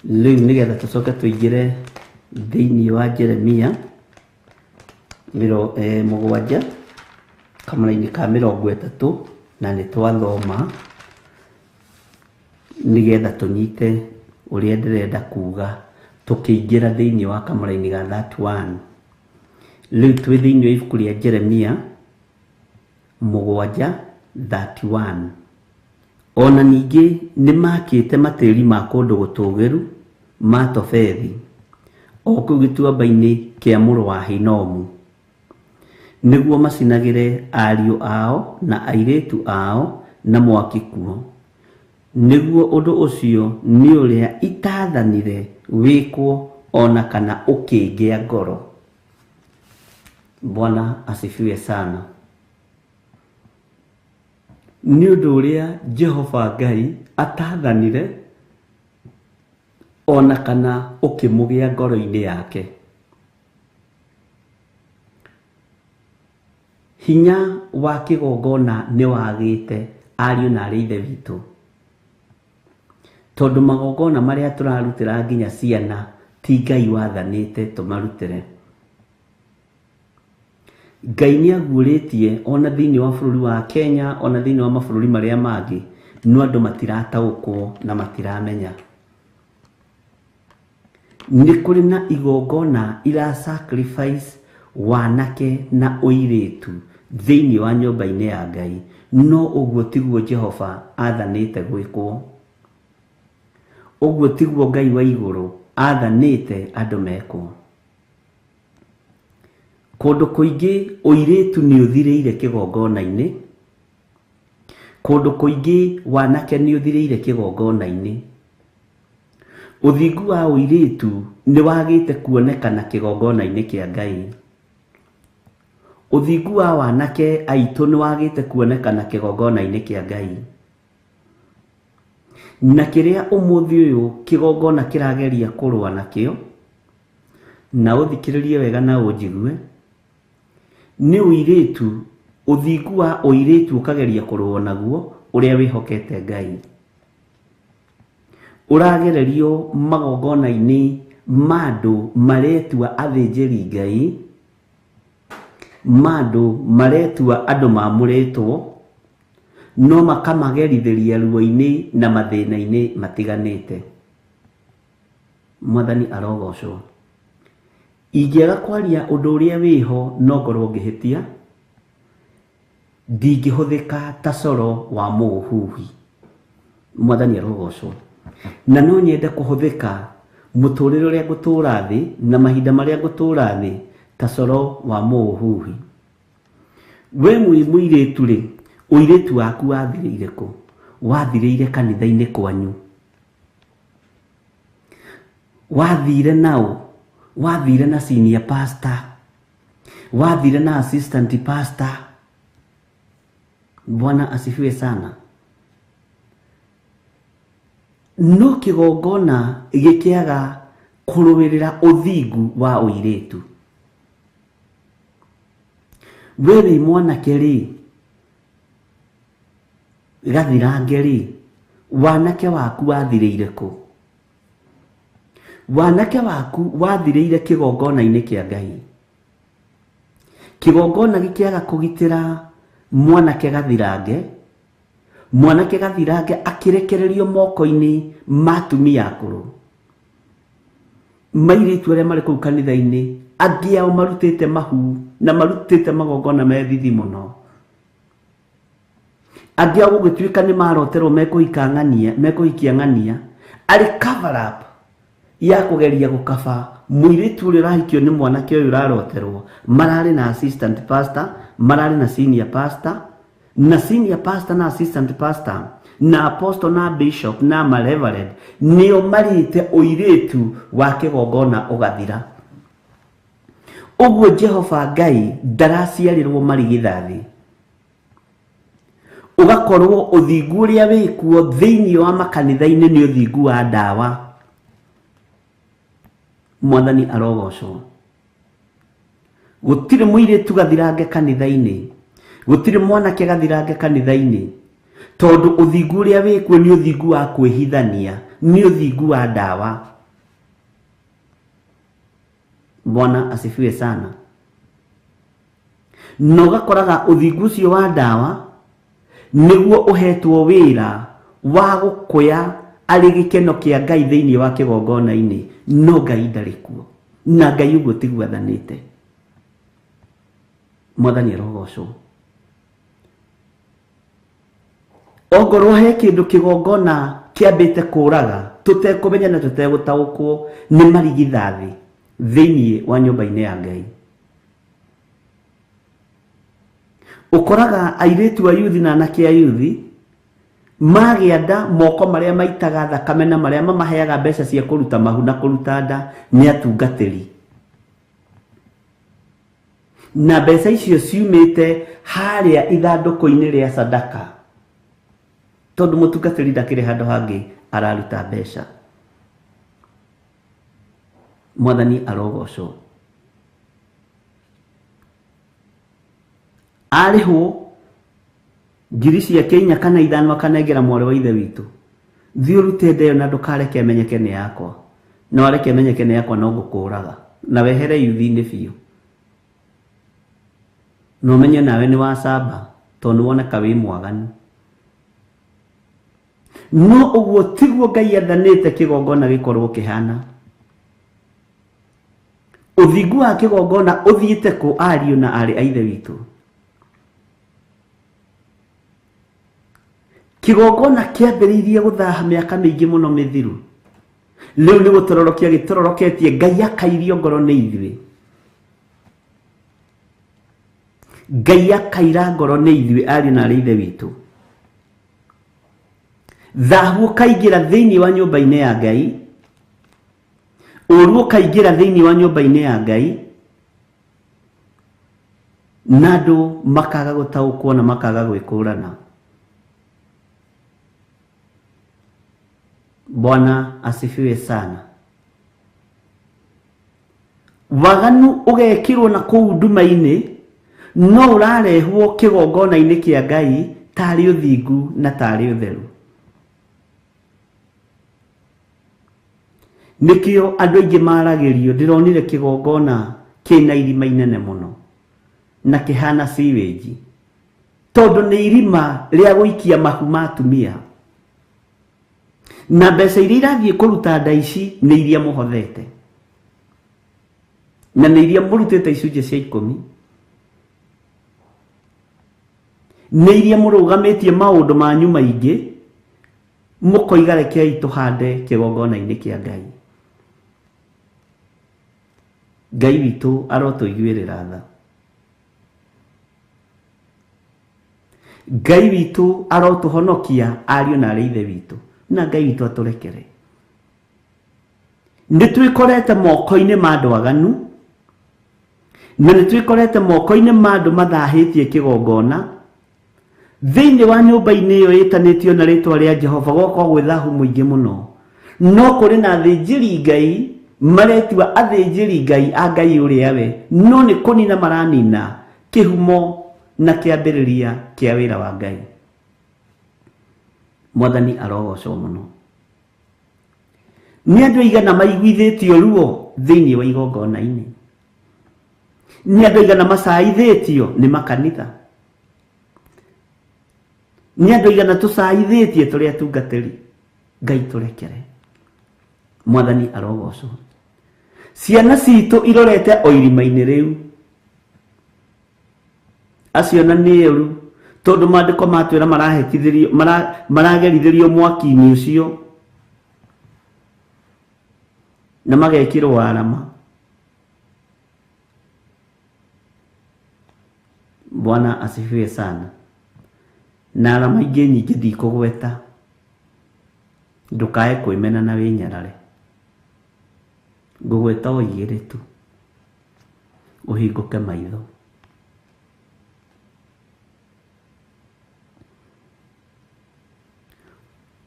Rĩu nĩgetha tũcoke tũingĩre thĩinĩ wa Jeremia 7 kamũra-inĩ ka 30, na nĩ twathoma nĩgetha tũnyite ũrĩa ndĩrenda kuga tũkĩingĩra thĩinĩ wa kamũra-inĩ ga 31. Rĩu twĩ thĩinĩ wa ibuku rĩa Jeremia 7:31. Ona ningĩ nĩ makĩte matĩri ma kũndũ gũtũũgĩru ma Tofethi, o kũu gĩtuamba-inĩ kĩa mũrũ wa Hinomu, nĩguo macinagĩre ariũ ao na airĩtu ao na mwaki kuo, nĩguo ũndũ ũcio nĩ ũrĩa itaathanire wĩkwo o na kana ũkĩngĩa ngoro. Bwana asifiwe sana. Nĩ ũndũ ũrĩa Jehova Ngai ataathanire o na kana ũkĩmũgĩa ngoro-inĩ yake. Hinya wa kĩgongona nĩ wagĩte, ariũ na arĩ ithe witũ, tondũ magongona marĩa tũrarutĩra nginya ciana ti Ngai wathanĩte tũmarutĩre. Ngai nĩ aguũrĩtie ona thĩinĩ wa bũrũri wa Kenya, ona thĩinĩ wa mabũrũri marĩa mangĩ, no andũ matirataũkwo na matiramenya. Nĩ kũrĩ na igongona ira sacrifice wanake na ũirĩtu thĩinĩ wa nyũmba-inĩ ya Ngai, no ũguo tiguo Jehova athanĩte gwĩkwo. Ũguo tiguo Ngai wa igũrũ athanĩte andũ mekwo. Kũndũ kũingĩ ũirĩtu nĩ ũthirĩire kĩgongona-inĩ, kũndũ kũingĩ wanake nĩ ũthirĩire kĩgongona-inĩ. Ũthingu wa ũirĩtu nĩ wagĩte kuonekana kĩgongona-inĩ kĩa Ngai. Ũthingu wa wanake aitũ nĩ wagĩte kuonekana kĩgongona-inĩ kĩa Ngai. Na kĩrĩa ũmũthĩ ũyũ kĩgongona kĩrageria kũrũa nakĩo, na ũthikĩrĩrie wega na ũnjigue, nĩ ũirĩtu, ũthingu wa ũirĩtu ũkageria kũrũa naguo ũrĩa wĩhokete Ngai. Ũragererio magongona-inĩ ma andũ maretua athĩnjĩri Ngai, ma andũ maretua andũ mamũrĩtwo, no makamagerithĩria ruo-inĩ na mathĩna-inĩ matiganĩte. Mwathani arogocwo. Ingĩaga kwaria ũndũ ũrĩa wĩho no ngorwo ngĩhĩtia, ndingĩhũthĩka ta coro wa mũũhuhi. Mwathani arogocwo. Na no nyende kũhũthĩka mũtũrĩre ũrĩa ngũtũra thĩ na mahinda marĩa ngũtũra thĩ ta coro wa mũũhuhi. We mwĩ mũirĩtu rĩ, ũirĩtu waku wathirĩire kũ? Wathirĩire kanitha-inĩ kwanyu. Wathire nao? Wathire na senior pastor? Wathire na assistant pastor? Bwana asifiwe sana. No kĩgongona gĩkĩaga kũrũĩrĩra ũthingu wa ũirĩtu. We wĩ mwanake rĩ, gathirange rĩ, wanake waku wathirĩire kũ? Wanake waku wathirĩire kĩgongona-inĩ kĩa Ngai. Kĩgongona gĩkĩaga kũgitĩra mwanake gathirange, mwanake gathirange akĩrekererio moko-inĩ ma atumia akũrũ. Mairĩtu arĩa marĩ kũu kanitha-inĩ, angĩ ao marutĩte mahu na marutĩte magongona me thithi mũno. Angĩ ao gũgĩtuĩka nĩ maroterwo mekũhika ng'ania, mekũhikia ng'ania, arĩ cover up ya kũgeria gũkaba mũirĩtu ũrĩa ũrahikio nĩ mwanake ũyũ ũraroterwo mararĩ na assistant pastor, mararĩ na senior pastor, na senior pastor na assistant pastor na apostle na bishop na mareverend nĩo marĩte ũirĩtu wa kĩgongona ũgathira. Ũguo Jehova Ngai ndaraciarĩrwo marigithathi. Ũgakorwo ũthingu ũrĩa wĩkuo thĩinĩ wa makanitha-inĩ nĩ ũthingu wa ndawa. Mwathani arogocwo. Gũtirĩ mũirĩtu gathirange kanitha-inĩ, gũtirĩ mwanake gathirange kanitha-inĩ, tondũ ũthingu ũrĩa wĩkuo nĩ ũthingu wa kwĩhithania, nĩ ũthingu wa ndawa. Bwana asifiwe sana. Na ũgakoraga ũthingu ũcio wa ndawa nĩguo ũhetwo wĩra wa gũkũya arĩ gĩkeno kĩa Ngai thĩinĩ wa kĩgongona-inĩ, no Ngai ndarĩ kuo, na Ngai ũguo tiguo athanĩte. Mwathani arogocwo. Ongorwo he kĩndũ kĩgongona kĩambĩte kũraga tũtekũmenya na tũtegũtaũkwo nĩ marigithathi thĩinĩ wa nyũmba-inĩ ya Ngai. Ũkoraga airĩtu a yuthi na anake a yuthi magĩa nda moko marĩa maitaga thakame na marĩa mamaheaga mbeca cia kũruta mahu na kũruta nda nĩ atungatĩri, na mbeca icio ciumĩte harĩa ithandũkũ-inĩ rĩa sadaka, tondũ mũtungatĩri ndakĩrĩ handũ hangĩ araruta mbeca. Mwathani arogocwo. Arĩhwo ngiri ciake 4 kana 5 akanengera mwarĩ wa ithe witũ, thiĩ ũrute nda ĩyo na ndũkareke ĩmenyeke nĩ yakwa, na wareke ĩmenyeke nĩ yakwa no ngũkũraga na wehere yuthi-inĩ biũ, na ũmenye nawe nĩ wacamba tondũ nĩ woneka wĩ mwaganu. No ũguo tiguo Ngai athanĩte kĩgongona gĩkorwo kĩhana. Ũthingu wa kĩgongona ũthiĩte kũ ariũ na aarĩ a ithe witũ? Kĩgongona kĩambĩrĩirie gũthaha mĩaka mĩingĩ mũno mĩthiru, rĩu nĩ gũtororokia gĩtororoketie. Ngai akairio ngoro nĩ ithuĩ, Ngai akaira ngoro nĩ ithuĩ ariũ na aarĩ a ithe witũ. Thahu ũkaingĩra thĩinĩ wa nyũmba-inĩ ya Ngai, ũũru ũkaingĩra thĩinĩ wa nyũmba-inĩ ya Ngai, na andũ makaga gũtaũkwo na makaga gwĩkũrana. Bwana asifiwe sana. Waganu ũgekĩrwo na kũu nduma-inĩ, no ũrarehwo kĩgongona-inĩ kĩa Ngai tarĩ ũthingu na tarĩ ũtheru. Nĩkĩo andũ aingĩ maragĩrio, ndĩronire kĩgongona kĩna irima inene mũno na kĩhana sewage, tondũ nĩ irima rĩa gũikia mahu ma atumia, na mbeca iria irathiĩ kũruta nda ici nĩ iria mũhothete na nĩ iria mũrutĩte icunjĩ cia 10, nĩ iria mũrũgamĩtie maũndũ manyu maingĩ, mũkoiga rekei tũhande kĩgongona-inĩ kĩa Ngai. Ngai witũ arotũiguĩrĩra tha. Ngai witũ arotũhonokia ariũ na aarĩ a ithe witũ, na Ngai witũ atũrekere. Nĩ twĩkorete moko-inĩ ma andũ aganu, na nĩ twĩkorete moko-inĩ ma andũ mathahĩtie kĩgongona. Thĩinĩ wa nyũmba-inĩ ĩyo ĩtanĩtio na rĩtwa rĩa Jehova gwakorwo gwĩ thahu mũingĩ mũno, no kũrĩ na athĩnjĩri Ngai maretua athĩnjĩri Ngai a Ngai ũrĩa we, no nĩ kũnina maranina kĩhumo na kĩambĩrĩria kĩa wĩra wa Ngai. Mwathani arogocwo mũno. Nĩ andũ aigana maiguithĩtio ruo thĩinĩ wa igongona-inĩ? Nĩ andũ aigana macaithĩtio nĩ makanitha? Nĩ andũ aigana tũcaithĩtie tũrĩ atungatĩri? Ngai tũrekere. Mwathani arogocwo. Ciana citũ irorete o irima-inĩ rĩu. Acio na nĩ ũru, tondũ maandĩko matwĩra marahĩtithĩrio, maragerithĩrio mwaki-inĩ ũcio. Na magekĩrwo arama. Bwana asifiwe sana. Na arama ingĩ nyingĩ ndikũgweta, ndũkae kwĩmena na wĩnyarare. Ngũgweta o igĩrĩ tu, ũhingũke maitho.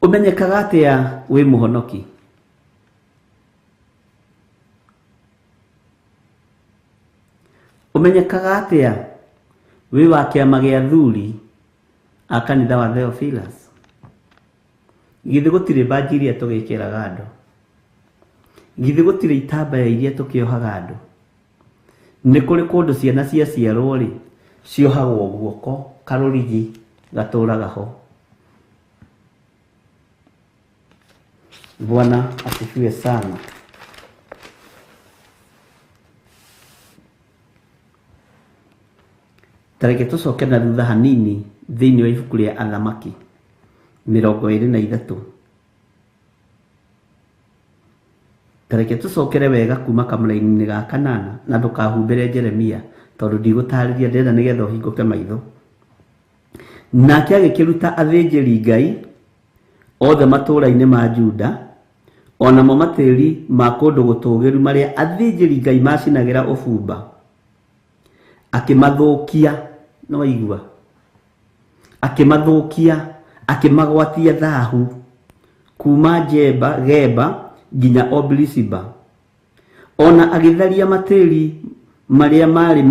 Ũmenyekaga atĩa wĩ mũhonoki? Ũmenyekaga atĩa wĩ wa kĩama gĩa athuri a kanitha wa Theophilus? Githĩ gũtirĩ mbanji iria tũgĩkĩraga andũ? Githĩ gũtirĩ itambaya iria tũkĩohaga andũ? Nĩ kũrĩ kũndũ ciana ciaciarwo rĩ, ciohagwo guoko karũrigi gatũraga ho. Bwana asifiwe sana. Ta reke tũcoke na thutha hanini thĩinĩ wa ibuku rĩa Athamaki 23. Ta reke tũcokere wega kuma kamũraini-inĩ ga kanana, na ndũkahumbĩre Jeremia tondũ ndigũtarĩria, ndĩrenda nĩgetha ũhingũke maitho. Nake agĩkĩruta athĩnjĩri Ngai othe matũũra-inĩ ma Juda, o namo matĩri ma kũndũ gũtũũgĩru marĩa athĩnjĩri Ngai macinagĩra ũbumba, akĩmathũkia. Nĩ waigua? Akĩmathũkia, akĩmagwatia thahu kuma Jeba Geba nginya Obilisiba. Ona agĩtharia matĩri marĩa marĩ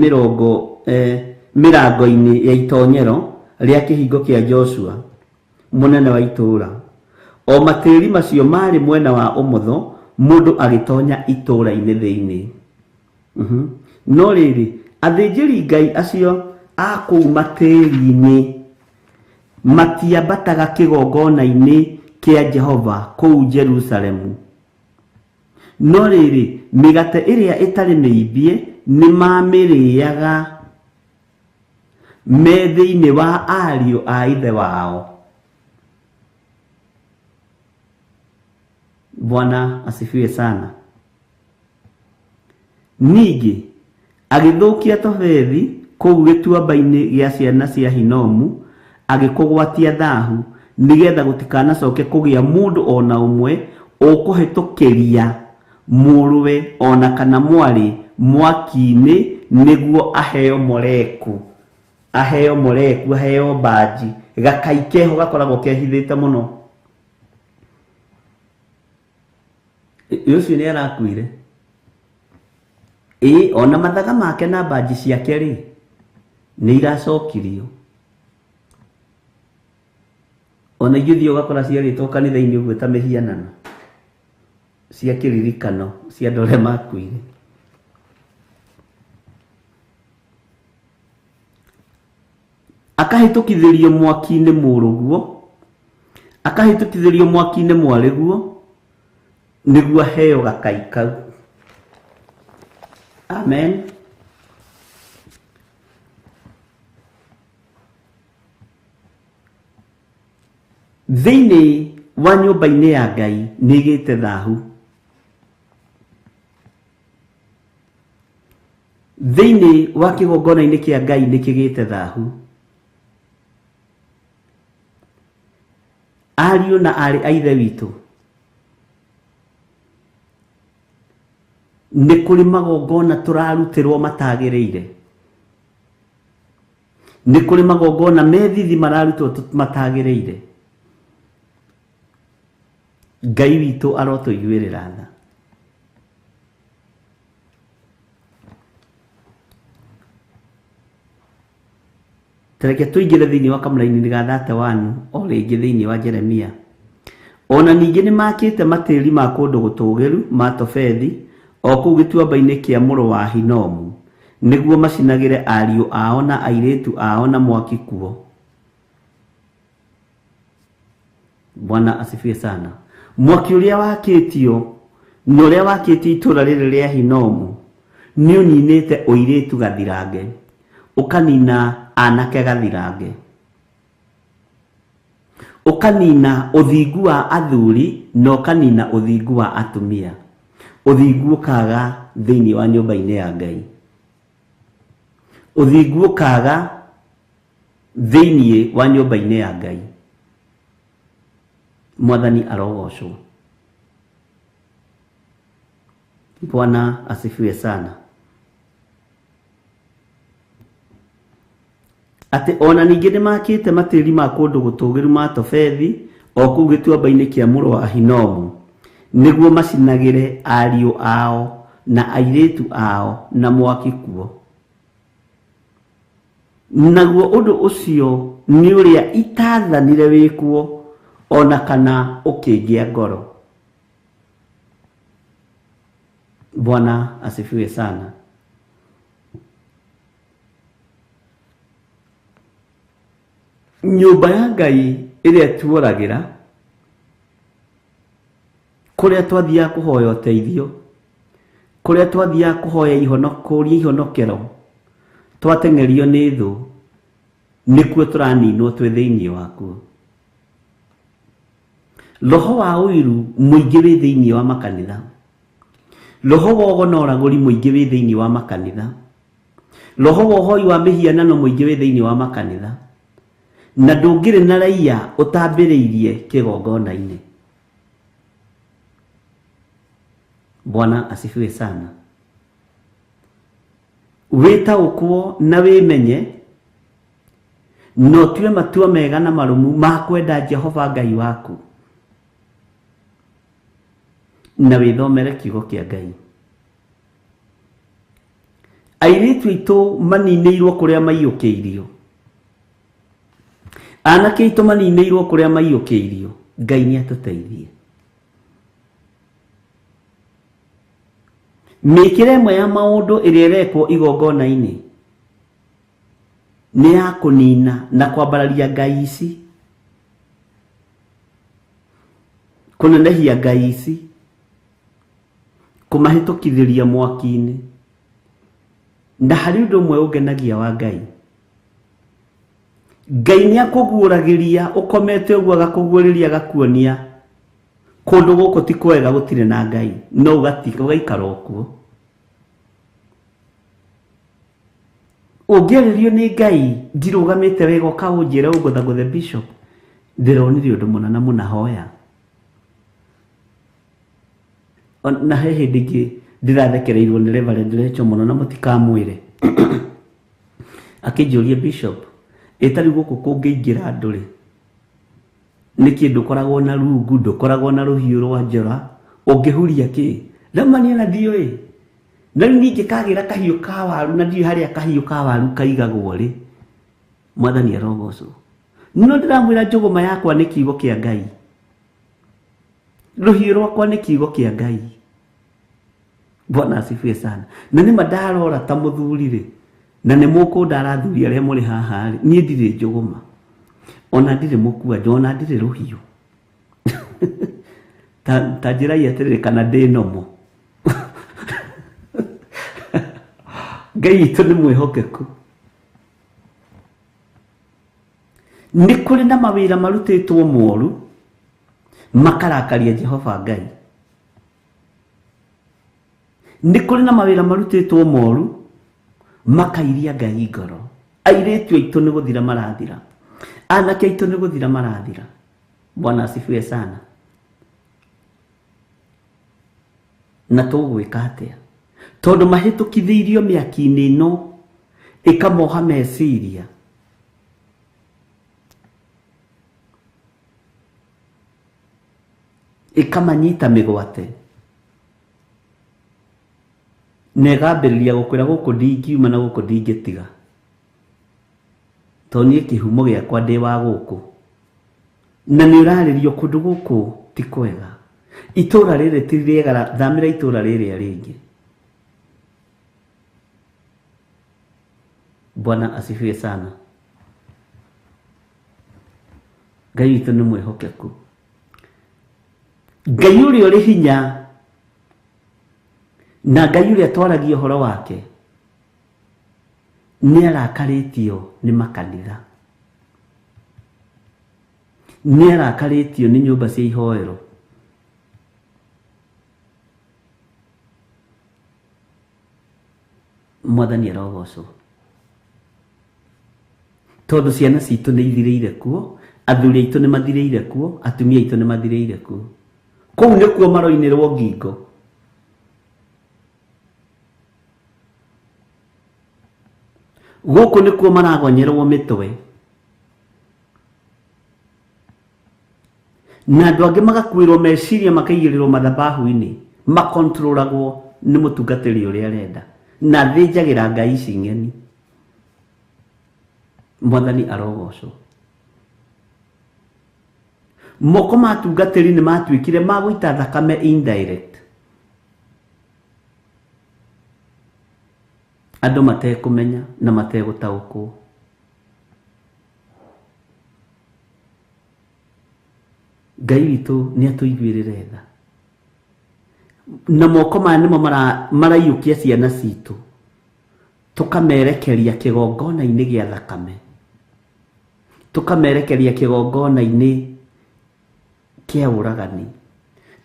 mĩrango-inĩ ya itonyero rĩa kĩhingo kĩa Joshua mũnene wa itũũra. O matĩri macio marĩ mwena wa ũmotho mũndũ agĩtonya itũũra-inĩ thĩinĩ. No rĩrĩ, athĩnjĩri Ngai acio a kũu matĩri-inĩ matiambataga kĩgongona-inĩ kĩa Jehova kũu Jerusalemu. No rĩrĩ, mĩgate ĩrĩa ĩtarĩ mĩimbie nĩmamĩrĩaga me thĩinĩ wa ariũ a ithe wao. Bwana asifiwe sana. Ningĩ agĩthũkia Tofethi kũu gĩtuamba-inĩ gĩa ciana cia Hinomu, agĩkũgwatia thahu, nĩgetha gũtikanacoke kũgĩa mũndũ ona ũmwe ũkũhĩtũkĩria mũrũwe ona kana mwarĩ mwaki-inĩ nĩguo aheo Moleku, aheo Moleku, aheo mbanji. Gakai keho gakoragwo kehithĩte mũno. Ũcio nĩ arakuire. Ĩĩ, ona mathaga make na mbanji ciake rĩ, nĩ iracokirio. Ona ingĩ ũthiĩ ũgakora ciarĩtwo kanitha-inĩ ũguo ta mĩhianano cia kĩririkano cia andũ arĩa makuire. Akahĩtũkithĩrio mwaki-inĩ mũrũguo, akahĩtũkithĩrio mwaki-inĩ mwarĩguo, nĩguo aheo gakai kau. Amen. Thĩinĩ wa nyũmba-inĩ ya Ngai nĩ ĩgĩte thahu. Thĩinĩ wa kĩgongona-inĩ kĩa Ngai nĩ kĩgĩte thahu. Ariũ na aarĩ a Ithe witũ, nĩ kũrĩ magongona tũrarutĩrwo matagĩrĩire. Nĩ kũrĩ magongona methithi mararutwo matagĩrĩire. Ngai witũ arotũiguĩrĩra tha. Tareke tũingĩre thĩinĩ wa kamũraini ga 31 o rĩngĩ thĩinĩ wa Jeremia. Ona ningĩ nĩmakĩte matĩri ma kũndũ gũtũũgĩru ma Tofethi o kũu gĩtuamba-inĩ kĩa mũrũ wa Hinomu, nĩguo macinagĩre ariũ ao na airĩtu ao na mwaki kuo. Bwana asifiwe sana. Mwaki ũrĩa wakĩtio na ũrĩa wakĩtio itũũra rĩrĩ rĩa Hinomu nĩ ũninĩte ũirĩtu gathirange, ũkanina anake gathirange, ũkanina ũthingu wa athuri na ũkanina ũthingu wa atumia, Ũthingu ũkaga thĩinĩ wa nyũmba-inĩ ya Ngai. Ũthingu ũkaga thĩinĩ wa nyũmba-inĩ ya Ngai. Mwathani arogocwo. Bwana asifiwe sana. Atĩ ona ningĩ nĩmakĩte matĩri ma kũndũ gũtũũgĩru ma Tofethi o kũu gĩtuamba-inĩ kĩa mũrũ wa Hinomu, nĩguo macinagĩre ariũ ao na airĩtu ao na mwaki kuo. Naguo ũndũ ũcio nĩ ũrĩa itaathanire wĩkwo ona kana ũkĩngĩa ngoro. Bwana asifiwe sana. Nyũmba ya Ngai ĩrĩa tuoragĩra, kũrĩa twathiaga kũhoya ũteithio, kũrĩa twathiaga kũhoya kũria ihonokero, twateng'erio nĩ thũ, nĩkuo tũraninwo twĩ thĩinĩ wakuo. Roho wa ũiru mũingĩ wĩ thĩinĩ wa makanitha. Roho wa ũgo na ũragũri mũingĩ wĩ thĩinĩ wa makanitha. Roho wa ũhoi wa mĩhianano mũingĩ wĩ thĩinĩ wa makanitha. Na ndũngĩrĩ na raiya ũtambĩrĩirie kĩgongona-inĩ. Bwana asifiwe sana. Wĩtaũkwo na wĩmenye na ũtue matua mega na marũmu ma kwenda Jehova Ngai waku, na wĩthomere kiugo kĩa Ngai. Airĩtu aitũ maninĩirwo kũrĩa maiyũkĩirio, anake aitũ maninĩirwo kũrĩa maiyũkĩirio. Ngai nĩ atũteithie. Mĩkĩre ĩmwe ya maũndũ ĩrĩa ĩrekwo igongona-inĩ nĩ ya kũnina na kwambararia ngai ici, kũnenehia ngai ici, kũmahĩtũkithĩria mwaki-inĩ. Na harĩ ũndũ ũmwe ũngenagia wa Ngai, Ngai nĩ akũguũragĩria ũkomete ũguo, agakũguũrĩria agakuonia kũndũ gũkũ ti kwega, gũtirĩ na Ngai, no ũgaikara okuo. Ũngĩarĩrio nĩ Ngai ndirũgamĩte wega ũkaũnjĩra ũngũthagũthe bishop, ndĩronire ũndũ mũna na mũna, hoya. Na he hĩndĩ ĩngĩ ndĩrathekereirwo nĩ Reverend Rachel mũno, na mũtikamwĩre. Akĩnjũria, bishop, ĩ ta rĩu gũkũ kũngĩingĩra andũ rĩ, nĩkĩ ndũkoragwo na rungu, ndũkoragwo na rũhiũ rwa njora, ũngĩhuria kĩ? Ndamania na ndiũĩ. Na rĩu ningĩ kagĩra kahiũ ka waru, na ndiũĩ harĩa kahiũ ka waru kaigagwo rĩ. Mwathani arogocwo. No ndĩramwĩra njũgũma yakwa nĩ kiugo kĩa Ngai, rũhiũ rwakwa nĩ kiugo kĩa Ngai. Bwana asifiwe sana. Na nĩma ndarora ta mũthuri rĩ, na nĩ mũkũndara athuri arĩa mũrĩ haha rĩ, niĩ ndirĩ njũgũma, ona ndirĩ mũkua, ona ndirĩ rũhiũ. Ta njĩrai atĩrĩrĩ, kana ndĩ nomo. Ngai witũ nĩ mwĩhokeku. Nĩ kũrĩ na mawĩra marutĩtwo moru makarakaria Jehova Ngai. Nĩ kũrĩ na mawĩra marutĩtwo moru makairia Ngai ngoro. Airĩtu aitũ nĩ gũthira marathira, anake aitũ nĩ gũthira marathira. Bwana asifiwe sana. Na tũgwĩka atĩa? Tondũ mahĩtũkithĩirio mĩaki-inĩ ĩno ĩkamoha meciria. Ĩkamanyita mĩgwate. Na ĩgambĩrĩria gũkwĩra gũkũ ndingiuma na gũkũ ndingĩtiga, tondũ niĩ kĩhumo gĩakwa ndĩ wa gũkũ. Na nĩ ũrarĩrio kũndũ gũkũ ti kwega, itũra rĩrĩ ti rĩega, thamĩra itũra rĩrĩa rĩngĩ. Bwana asifiwe sana. Ngai witũ nĩ mwĩhokeku. Ngai ũrĩa ũrĩ hinya na Ngai ũrĩa twaragia ũhoro wake nĩ arakarĩtio nĩ makanitha, nĩ arakarĩtio nĩ nyũmba cia ihoero. Mwathani arogocwo. Tondũ ciana citũ nĩ ithirĩire kuo, athuri aitũ nĩ mathirĩire kuo, atumia aitũ nĩ mathirĩire kuo. Kũu nĩkuo maroinĩrwo ngingo. Gũkũ nĩkuo maragonyerwo mĩtwe. Na andũ angĩ magakuĩrwo meciria makaigĩrĩrwo mathabahu-inĩ, makontrolagwo nĩ mũtungatĩri ũrĩa arenda. Na athĩnjagĩra ngai ici ng'eni. Mwathani arogocwo. Moko ma atungatĩri nĩ matuĩkire ma gũita thakame indirect. Andũ matekũmenya na mategũtaũkwo. Ngai witũ nĩ atũiguĩrĩre tha. Na moko maya nĩmo maraiyũkia ciana citũ. Tũkamerekeria kĩgongona-inĩ gĩa thakame. Tũkamerekeria kĩgongona-inĩ kĩa ũragani.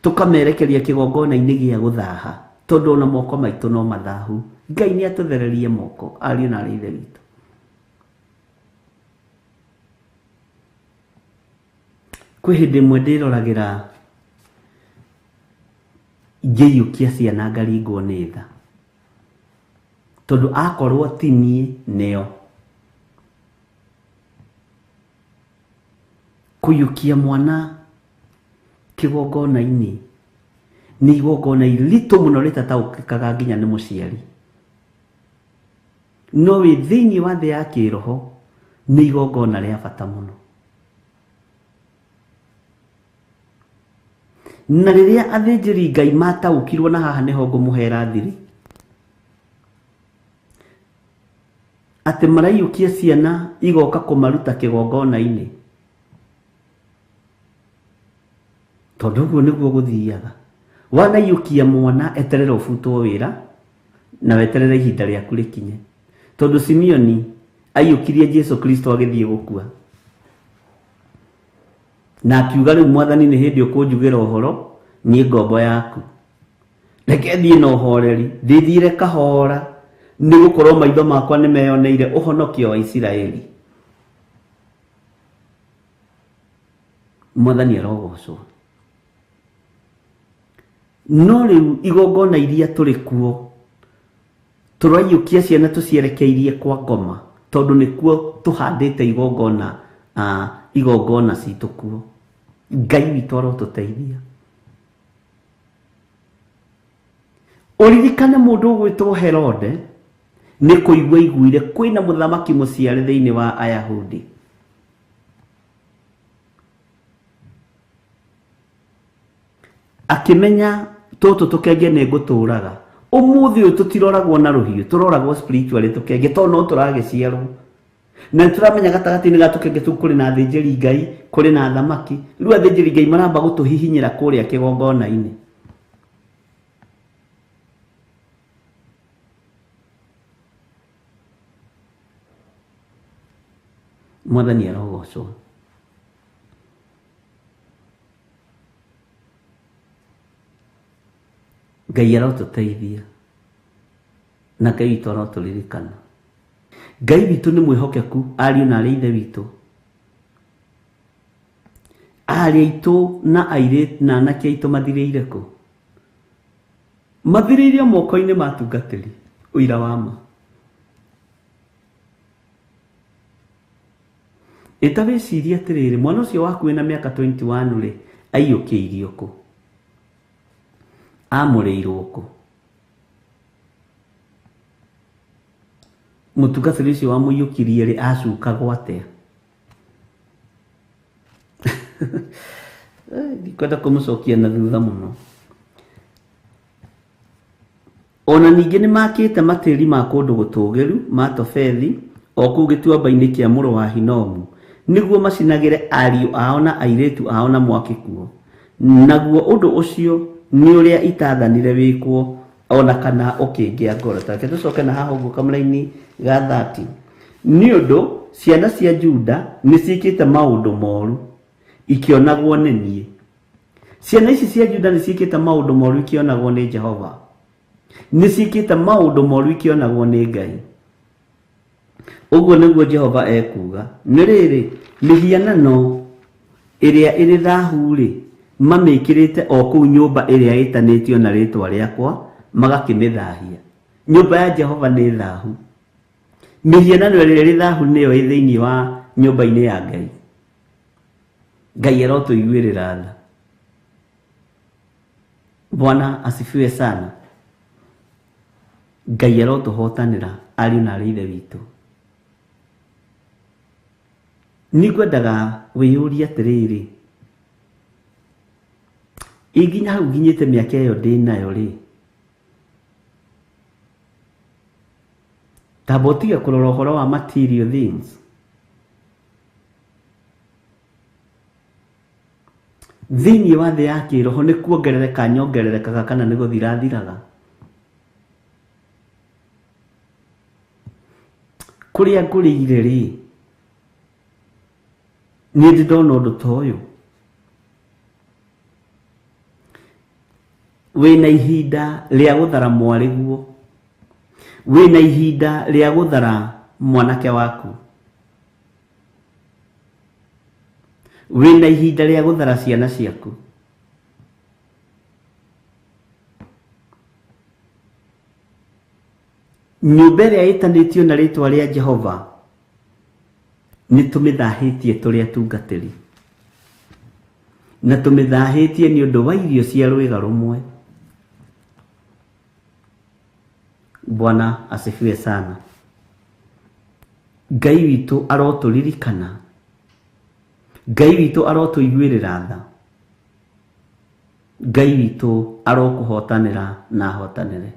Tũkamerekeria kĩgongona-inĩ gĩa gũthaha. Tondũ ona moko maitũ no mathahu. Ngai nĩ atũthererie moko, ariũ na aarĩ a Ithe witũ. Kwĩ hĩndĩ ĩmwe ndĩroragĩra ngĩiyũkia ciana ngaringwo nĩ tha. Tondũ akorwo ti niĩ nĩo. Kũiyũkia mwana kĩgongona-inĩ nĩ igongona iritũ mũno rĩtataũkĩkaga nginya nĩ mũciari. No wĩ thĩinĩ wa thĩ ya kĩroho nĩ igongona rĩa bata mũno. Na rĩrĩa athĩnjĩri Ngai mataũkirwo na haha nĩho ngũmũhera thiri, atĩ maraiyũkia ciana igoka kũmaruta kĩgongona-inĩ, tondũ ũguo nĩguo gũthiaga. Wanaiyũkia mwana eterera ũbutwo wĩra na weterere ihinda rĩaku rĩkinye. Tondũ Simeoni aiyũkirie Jesu Kristo agĩthiĩ gũkua. Na akiuga rĩu Mwathani nĩ hĩndĩ ũkũnjugĩra ũhoro, niĩ ngombo yaku. Reke thiĩ na ũhoreri, ndĩthiĩre kahora, nĩ gũkorwo maitho makwa nĩ meyoneire ũhonokio wa Isiraeli. Mwathani arogocwo. No rĩu igongona iria tũrĩ kuo, tũraiyũkia ciana tũcierekeirie kwa ngoma, tondũ nĩkuo tũhandĩte igongona, igongona citũ kuo. Ngai witũ arotũteithia. Ũririkane mũndũ ũgwĩtwo Herode nĩ kũigua aiguire kwĩna mũthamaki mũciare thĩinĩ wa Ayahudi. Akĩmenya tũtũ tũkenge nĩ ngũtũraga. Ũmũthĩ ũyũ tũtiroragwo na rũhiũ, tũroragwo spiritually tũkenge tondũ no tũragĩciarwo. Na nĩ tũramenya gatagatĩ-inĩ ga tũkenge tũu kũrĩ na athĩnjĩri Ngai, kũrĩ na athamaki. Rĩu athĩnjĩri Ngai maramba gũtũhihinyĩra kũrĩa kĩgongona-inĩ. Mwathani arogocwo. Ngai arotũteithia na Ngai witũ arotũririkana. Ngai witũ nĩ mwĩhokeku, ariũ na aarĩ a Ithe witũ. Aarĩ aitũ na airĩtu na anake aitũ mathirĩire kũ? Mathirĩire moko-inĩ ma atungatĩri, ũira wa ma. Ĩ ta wĩcirie atĩrĩrĩ, mwana ũcio waku wĩna mĩaka 21 rĩ, aiyũkĩirio kũ? Amũrĩirwo kũ? Mũtungatĩri ũcio wamũiyũkirie rĩ, acukagwo atĩa? Ndikwenda kũmũcokia na thutha mũno. O na ningĩ nĩmaakĩte matĩri ma kũndũ gũtũũgĩru ma Tofethi o kũu gĩtuamba-inĩ kĩa mũrũ wa Hinomu, nĩguo macinagĩre ariũ ao na airĩtu ao na mwaki kuo, naguo ũndũ ũcio nĩ ũrĩa itaathanire wĩkwo, o na kana ũkĩngĩa ngoro. Ta reke tũcoke na haha ũguo kamũraini ga 30. Nĩ ũndũ ciana cia Juda nĩciĩkĩte maũndũ moru, ikĩonagwo nĩ niĩ. Ciana ici cia Juda nĩciĩkĩte maũndũ moru ikĩonagwo nĩ Jehova. Nĩ ciĩkĩte maũndũ moru ikĩonagwo nĩ Ngai. Ũguo nĩguo Jehova ekuuga. Nĩ rĩrĩ, mĩhianano ĩrĩa ĩrĩ thahu-rĩ, mamĩĩkĩrĩte o kũu nyũmba ĩrĩa ĩtanĩtio na rĩĩtwa rĩakwa, magakĩmĩthahia. Nyũmba ya Jehova nĩ thahu. Mĩhianano ĩrĩa ĩrĩ thahu nĩyo ĩ thĩinĩ wa nyũmba-inĩ ya Ngai. Ngai arotũiguĩrĩra tha. Bwana asifiwe sana. Ngai arotũhotanĩra ariũ na aarĩ Ithe witũ. Nĩngwendaga wĩyũrie atĩrĩrĩ, ĩ nginya hau nginyĩte mĩaka ĩyo ndĩnayo rĩ, tamba ũtige kũrora ũhoro wa material things. Thĩinĩ wa thĩ ya kĩroho nĩ kuongerereka nyongererekaga kana nĩ gũthira thiraga. Kũrĩa ngũrĩire rĩ, niĩ ndĩ ndona ũndũ ta ũyũ. Wĩna ihinda rĩa gũthara mwarĩguo, wĩna ihinda rĩa gũthara mwanake waku, wĩna ihinda rĩa gũthara ciana ciaku. Nyũmba ĩrĩa ĩtanĩtio na rĩtwa rĩa Jehova nĩ tũmĩthahĩtie tũrĩ atungatĩri, na tũmĩthahĩtie nĩ ũndũ wa irio cia rwĩga rũmwe. Bwana asifiwe sana. Ngai witũ arotũririkana, Ngai witũ arotũiguĩrĩra tha, Ngai witũ arokũhotanĩra na ahotanĩre.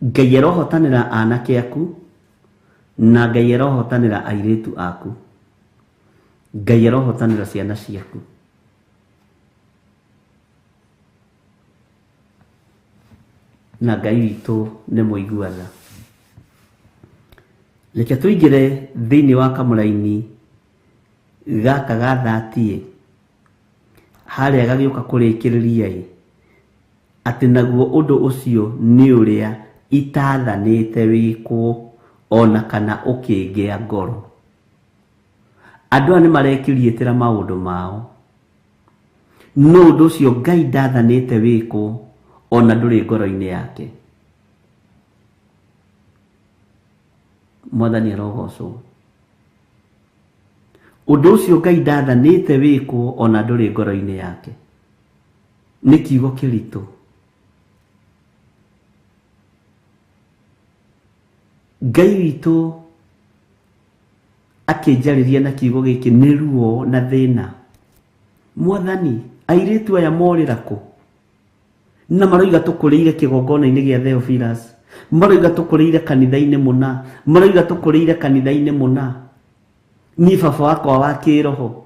Ngai arohotanĩra anake aku na Ngai arohotanĩra airĩtu aku. Ngai arohotanĩra ciana ciaku. Na Ngai witũ nĩ mũigua tha. Reke tũingĩre thĩinĩ wa kamũraini gaka ga 30 harĩa gagĩũka kũrĩkĩrĩria ĩ, atĩ naguo ũndũ ũcio nĩ ũrĩa itathanĩte wĩkwo ona kana ũkĩngĩa ngoro. Andũ aya nĩ marekiriĩtĩra maũndũ mao, no ũndũ ũcio Ngai ndathanĩte wĩkwo ona ndũrĩ ngoro-inĩ yake. Mwathani arogocwo. Ũndũ ũcio Ngai ndathanĩte wĩkwo ona ndũrĩ ngoro-inĩ yake. Nĩ kiugo kĩritũ. Ngai witũ akĩnjarĩria na kiugo gĩkĩ nĩ ruo na thĩna. Mwathani, airĩtu aya morĩra kũ? Na maroiga tũkũrĩire kĩgongona-inĩ gĩa Theophilus, maroiga tũkũrĩire kanitha-inĩ mũna, maroiga tũkũrĩire kanitha-inĩ mũna. Niĩ baba wakwa wa kĩroho.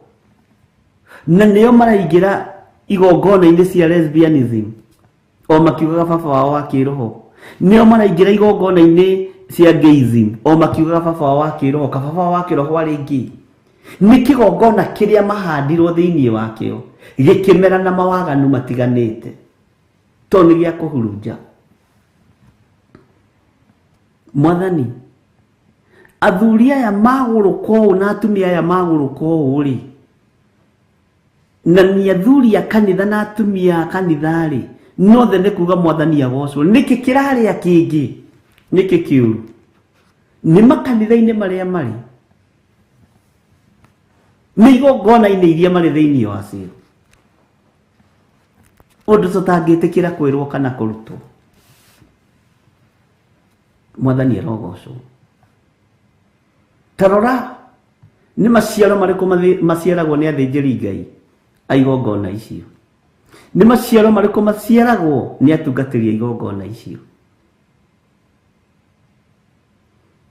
Na nĩo maraingĩra igongona-inĩ cia lesbianism o makiugaga baba wao wa kĩroho. Nĩo maraingĩra igongona-inĩ cia gayism o makiugaga baba wao wa kĩroho. Kababa wao wa kĩroho arĩ gay. Nĩ kĩgongona kĩrĩa mahandirwo thĩinĩ wakĩo gĩkĩmera na mawaganu matiganĩte, tondũ nĩ gĩa kũhurunja. Mwathani, athuri aya magũrũka ũũ na atumia aya magũrũka ũũ rĩ, na nĩ athuri a kanitha na atumia a kanitha rĩ, nothe nĩ kuga Mwathani agocwo. Nĩkĩ kĩrarĩa kĩngĩ? Nĩkĩ kĩũru? Nĩ makanitha-inĩ marĩa marĩ, nĩ igongona-inĩ iria marĩ thĩinĩ wacio, ũndũ tũtangĩtĩkĩra kwĩrwo kana kũrutwo. Mwathani arogocwo. Ta rora nĩ maciaro marĩkũ maciaragwo nĩ athĩnjĩri Ngai a igongona icio, nĩ maciaro marĩkũ maciaragwo nĩ atungatĩri a igongona icio.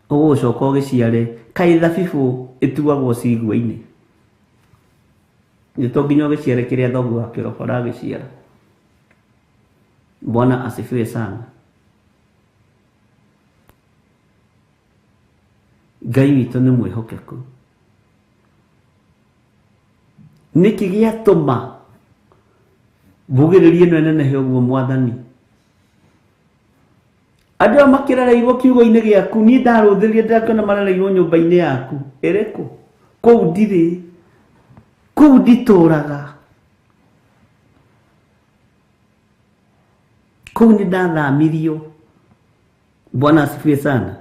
Ũgũcoka ũgĩciare kaĩ thabibũ ĩtuagwo cigua-inĩ, nĩ to nginya ũgĩciare kĩrĩa thoguo wa kĩroho aragĩciara. Bwana asifiwe sana. Ngai witũ nĩ mwĩhokeku. Nĩkĩ gĩatũma Mbugĩrĩria ĩno ĩnenehe ũguo mwathani. Andũ aya makĩrereirwo kiugo-inĩ gĩaku, niĩ ndarũthĩrĩria ndakĩona marereirwo nyũmba-inĩ yaku. Ĩrĩkũ? Kũu ndirĩ. Kũu nditũraga. Kũu nĩ ndathamirio. Bwana asifiwe sana.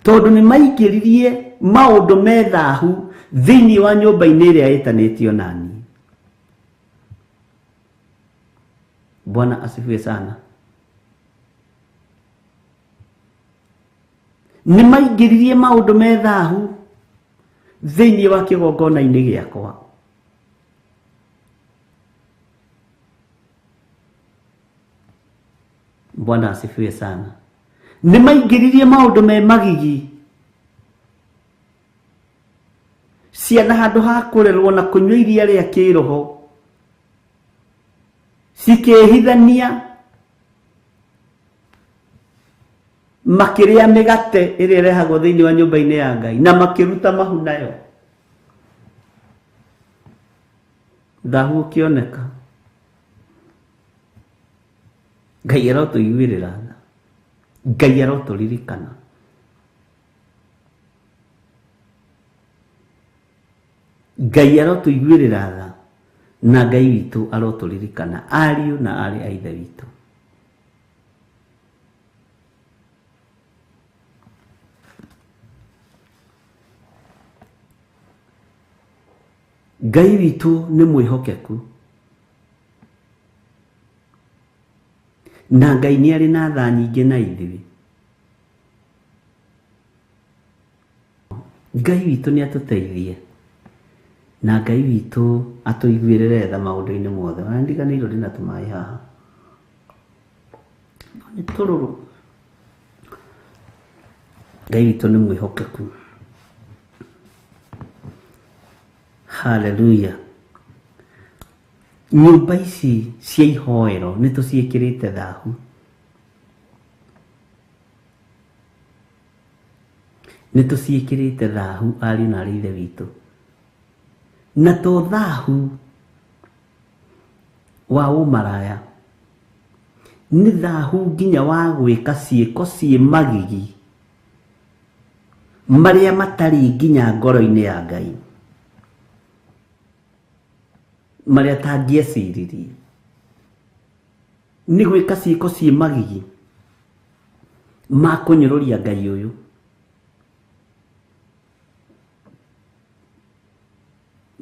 Tondũ nĩ maingĩririe maũndũ me thahu thĩinĩ wa nyũmba-inĩ ĩrĩa ĩtanĩtio nani. Bwana asifiwe sana. Nĩ maingĩririe maũndũ me thahu thĩinĩ wa kĩgongona-inĩ gĩakwa. Bwana asifiwe sana. Nĩ maingĩririe maũndũ me magigi. Ciana handũ ha kũrerwo na kũnyua iria rĩa kĩroho cikĩhithania makĩrĩa mĩgate ĩrĩa ĩrehagwo thĩinĩ wa nyũmba-inĩ ya Ngai na makĩruta mahu nayo. Thahu ũkĩoneka. Ngai arotũiguĩrĩra tha. Ngai arotũririkana. Ngai arotũiguĩrĩra tha na Ngai witũ arotũririkana, ariũ na aarĩ a Ithe witũ. Ngai witũ nĩ mwĩhokeku na Ngai nĩ arĩ na tha nyingĩ na ithuĩ. Ngai witũ nĩ atũteithie na Ngai witũ atũiguĩrĩre tha maũndũ-inĩ mothe. Ona ndiganĩirwo ndĩna tũmaĩ haha. Nĩ tũrũrũ. Ngai witũ nĩ mwĩhokeku. Hallelujah. Nyũmba ici cia ihoero nĩ tũciĩkĩrĩte thahu. Nĩ tũciĩkĩrĩte thahu ariũ na aarĩ a Ithe witũ. Na to thahu wa ũmaraya, nĩ thahu nginya wa gwĩka ciĩko ciĩ magigi marĩa matarĩ nginya ngoro-inĩ ya Ngai, marĩa atangĩeciririe. Nĩ gwĩka ciĩko ciĩ magigi ma kũnyũrũria Ngai ũyũ.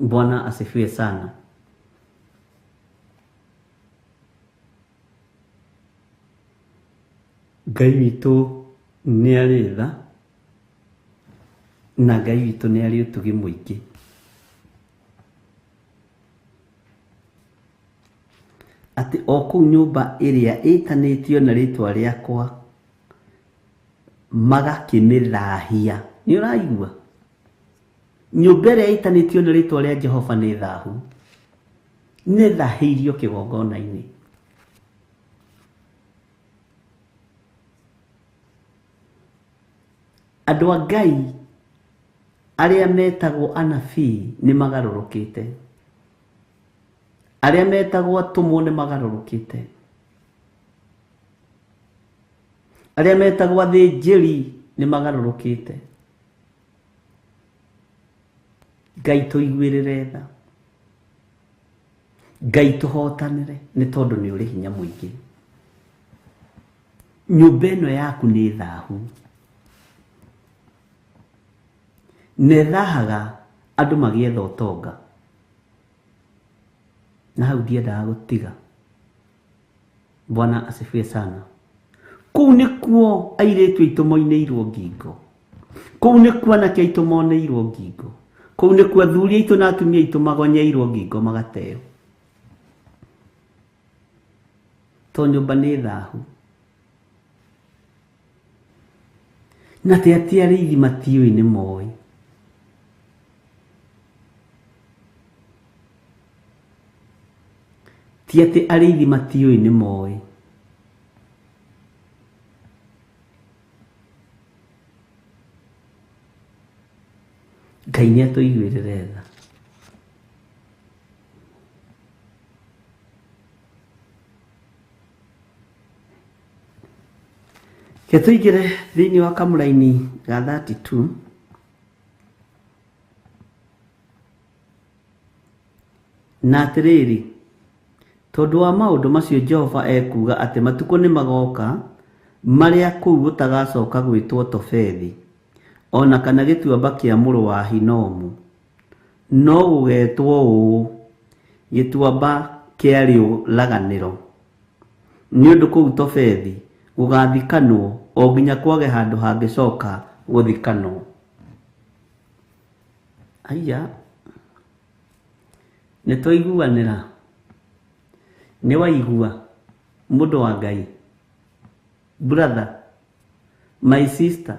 Bwana asifiwe sana. Ngai witũ nĩ arĩ tha na Ngai witũ nĩ arĩ ũtugi mũingĩ. Atĩ o kũu nyũmba ĩrĩa ĩtanĩtio na rĩtwa rĩakwa magakĩmĩthahia. Nĩ ũraigua? Nyũmba ĩrĩa ĩtanĩtio na rĩtwa rĩa Jehova nĩ thahu. Nĩ thahĩirio kĩgongona-inĩ. Andũ a Ngai arĩa metagwo anabii nĩ magarũrũkĩte. Arĩa metagwo atũmwo nĩ magarũrũkĩte. Arĩa metagwo athĩnjĩri nĩ magarũrũkĩte. Ngai tũiguĩrĩre tha. Ngai tũhotanĩre nĩ tondũ nĩ ũrĩ hinya mũingĩ. Nyũmba ĩno yaku nĩ thahu. Na ĩthahaga andũ magĩetha ũtonga. Na hau ndiendaga gũtiga. Bwana asifiwe sana. Kũu nĩkuo airĩtu aitũ moinĩirwo ngingo. Kũu nĩkuo anake aitũ monĩirwo ngingo. Kũu nĩkuo athuri aitũ na atumia aitũ magonyeirwo ngingo magateo. To nyũmba nĩ thahu. Na te atĩ arĩithi matiũĩ nĩ moĩ. Ti atĩ arĩithi matiũĩ nĩ moĩ. Ngai nĩ atũiguĩrĩre tha. Reke tũingĩre thĩinĩ wa kamũraini ga 32. Na atĩrĩrĩ, tondũ wa maũndũ macio Jehova ekuuga atĩ matukũ nĩ magoka marĩa kũu gũtagacoka gwĩtwo Tofethi, o na kana gĩtuamba kĩa mũrũ wa Hinomu, no gũgetwo ũũ, gĩtuamba kĩa rĩũraganĩro. Nĩ ũndũ kũu Tofethi gũgathikanwo o nginya kwage handũ hangĩcoka gũthikanwo. Aya, nĩ twaiguanĩra? Nĩ waigua mũndũ wa Ngai? Brother, my sister,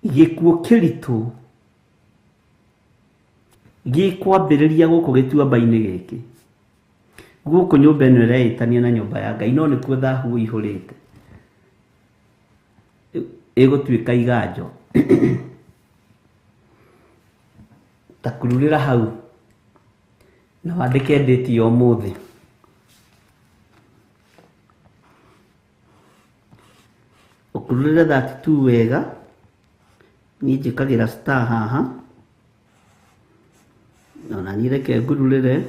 gĩkuũ kĩritũ gĩkwambĩrĩria gũkũ gĩtuamba-inĩ gĩkĩ. Gũkũ nyũmba ĩno ĩreĩtania na nyũmba ya Ngai, no nĩkuo thahu ũihũrĩte. Ĩgũtuĩka iganjo. Ta kururĩra hau na wandĩke ndĩti ya ũmũthĩ. Ũkururĩre 32 wega. Niĩ njĩkagĩra star haha. Ona niĩ reke ngururĩre.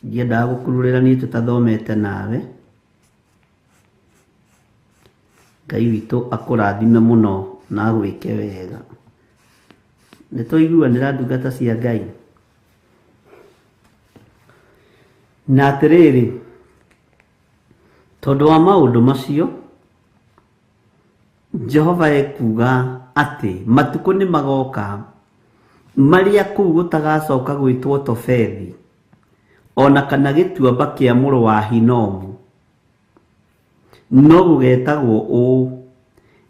Ndiendaga gũkururĩra niĩ tũtathomete nawe. Ngai witũ akũrathime mũno na agwĩke wega. Nĩ twaiguanĩra ndungata cia Ngai. Na atĩrĩrĩ, tondũ wa maũndũ macio, Jehova ekuuga atĩ matukũ nĩ magoka marĩa kũu gũtagacoka gwĩtwo Tofethi, o na kana gĩtuamba kĩa mũrũ wa Hinomu, no gũgetagwo ũũ,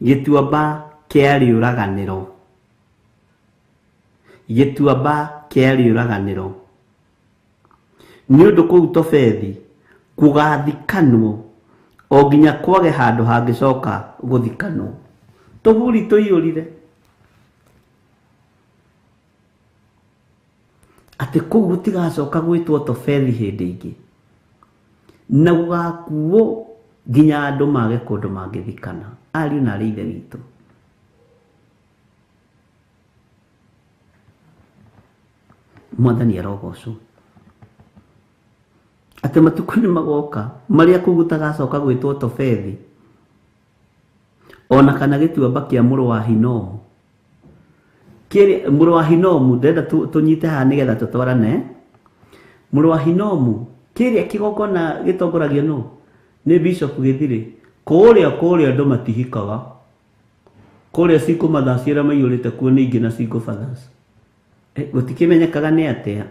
gĩtuamba kĩa rĩũraganĩro. Gĩtuamba kĩa rĩũraganĩro. Nĩ ũndũ kũu Tofethi gũgathikanwo o nginya kwage handũ hangĩcoka gũthikanwo. Tũburi tũiyũrire. Atĩ kũu gũtigacoka gwĩtwo Tofethi hĩndĩ ĩngĩ. Na gũgakuo nginya andũ mage kũndũ mangĩthikana. Ariũ na arĩ ithe witũ. Mwathani arogocwo. Atĩ matukũ nĩ magoka marĩa kũu gũtagacoka gwĩtwo Tofethi, o na kana gĩtuamba kĩa mũrũ wa Hinomu. Kĩrĩa mũrũ wa Hinomu, ndĩrenda tũnyite haha nĩgetha tũtwarane. Mũrũ wa Hinomu, kĩrĩa kĩgongona gĩtongoragio nũ? Nĩ Bishop Gĩthirĩ. Kũrĩa kũrĩa andũ matihikaga. Kũrĩa single mothers arĩa maiyũrĩte kuo nĩ aingĩ na single fathers. Gũtikĩmenyekaga nĩ atĩa.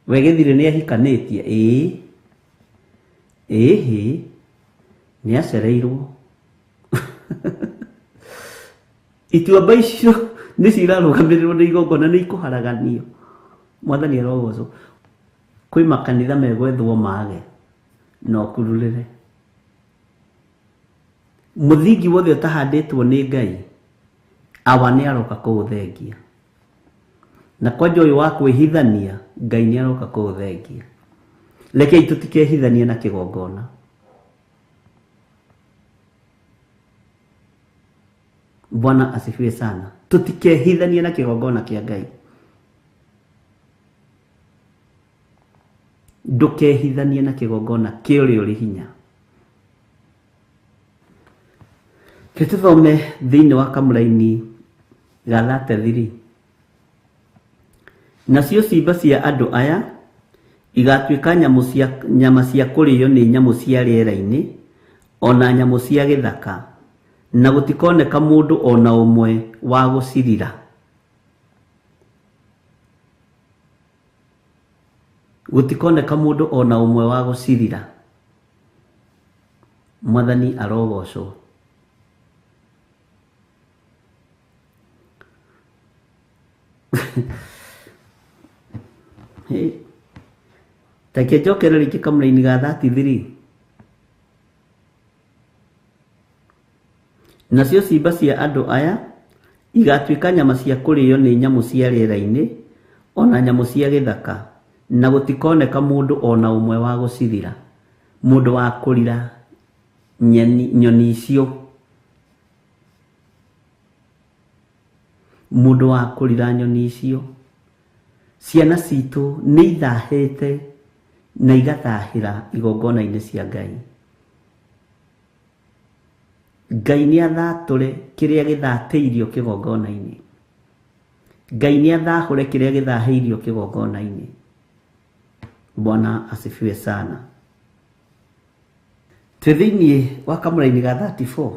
We Gĩthirĩ nĩ ahikanĩtie? Ĩĩ. Ĩhĩ. Nĩ acereirwo. Ituamba icio nĩ cirarũgamĩrĩrwo nĩ igongona, nĩ ikũharaganio. Mwathani arogocwo. Kwĩ makanitha megwethwo mage na ũkururĩre. Mũthingi wothe ũtahandĩtwo nĩ Ngai, awa nĩ aroka kũũthengia. Na kwanja ũyũ wa kwĩhithania, Ngai nĩ aroka kũũthengia. Rekei tũtikehithanie na kĩgongona. Bwana asifiwe sana. Tũtikehithanie na kĩgongona kĩa Ngai. Ndũkehithanie na kĩgongona kĩa ũrĩa ũrĩ hinya. Reke tũthome thĩinĩ wa kamũraini ga 33. Nacio ciimba cia andũ aya igatuĩka nyama cia kũrĩo nĩ nyamũ cia rĩera-inĩ, o na nyamũ cia gĩthaka, na gũtikoneka mũndũ o na ũmwe wa gũcirira. Gũtikoneka mũndũ o na ũmwe wa gũcirira. Mwathani arogocwo. Reke njokere rĩngĩ kamũraini ga 33. Nacio ciimba cia andũ aya igatuĩka nyama cia kũrĩo nĩ nyamũ cia rĩera-inĩ, ona nyamũ cia gĩthaka, na gũtikoneka mũndũ ona ũmwe wa gũcirira, mũndũ wa kũrira nyoni icio, mũndũ wa kũrira nyoni icio. Ciana citũ nĩ ithahĩte na igathahĩra igongona-inĩ cia Ngai. Ngai nĩ athatũre kĩrĩa gĩthatĩirio kĩgongona-inĩ. Ngai nĩ athahũre kĩrĩa gĩthahĩirio kĩgongona-inĩ. Bwana asifiwe sana. Twĩ thĩinĩ wa kamũraini ga 34.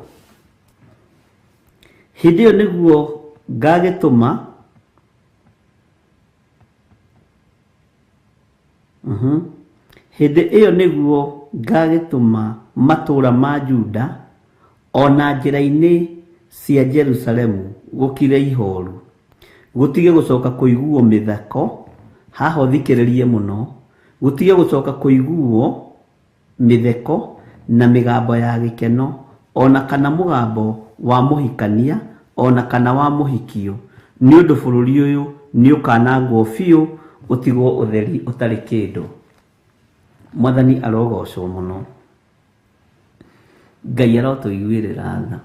Hĩndĩ ĩyo nĩguo ngagĩtũma hĩndĩ ĩyo nĩguo ngagĩtũma matũũra ma Juda ona njĩra-inĩ cia Jerusalemu gũkire ihoru, gũtige gũcoka kũiguo mĩtheko. Haha ũthikĩrĩrie mũno, gũtige gũcoka kũiguo mĩtheko na mĩgambo ya gĩkeno, ona kana mũgambo wa mũhikania, ona kana wa mũhikio, nĩ ũndũ bũrũri ũyũ nĩ ũkanangwo biũ, ũtigwo ũtheri ũtarĩ kĩndũ. Mwathani arogocwo mũno. Ngai arotũiguĩrĩra tha.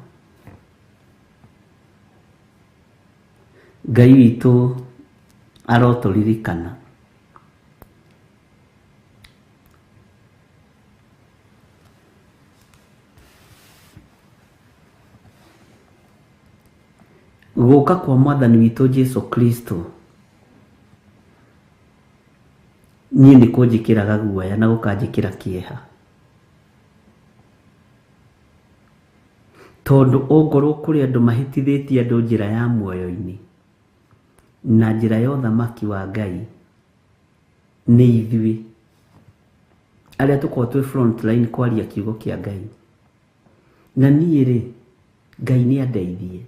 Ngai witũ arotũririkana. Gũka kwa Mwathani witũ Jesu Kristo niĩ nĩ kũnjĩkĩraga guoya na gũkanjĩkĩra kĩeha, tondũ ongorwo kũrĩ andũ mahĩtithĩtie andũ njĩra ya muoyo-inĩ na njĩra ya ũthamaki wa Ngai, nĩ ithuĩ arĩa tũkoragwo twĩ front line kwaria kiugo kĩa Ngai. Na niĩ rĩ, Ngai nĩ andeithie,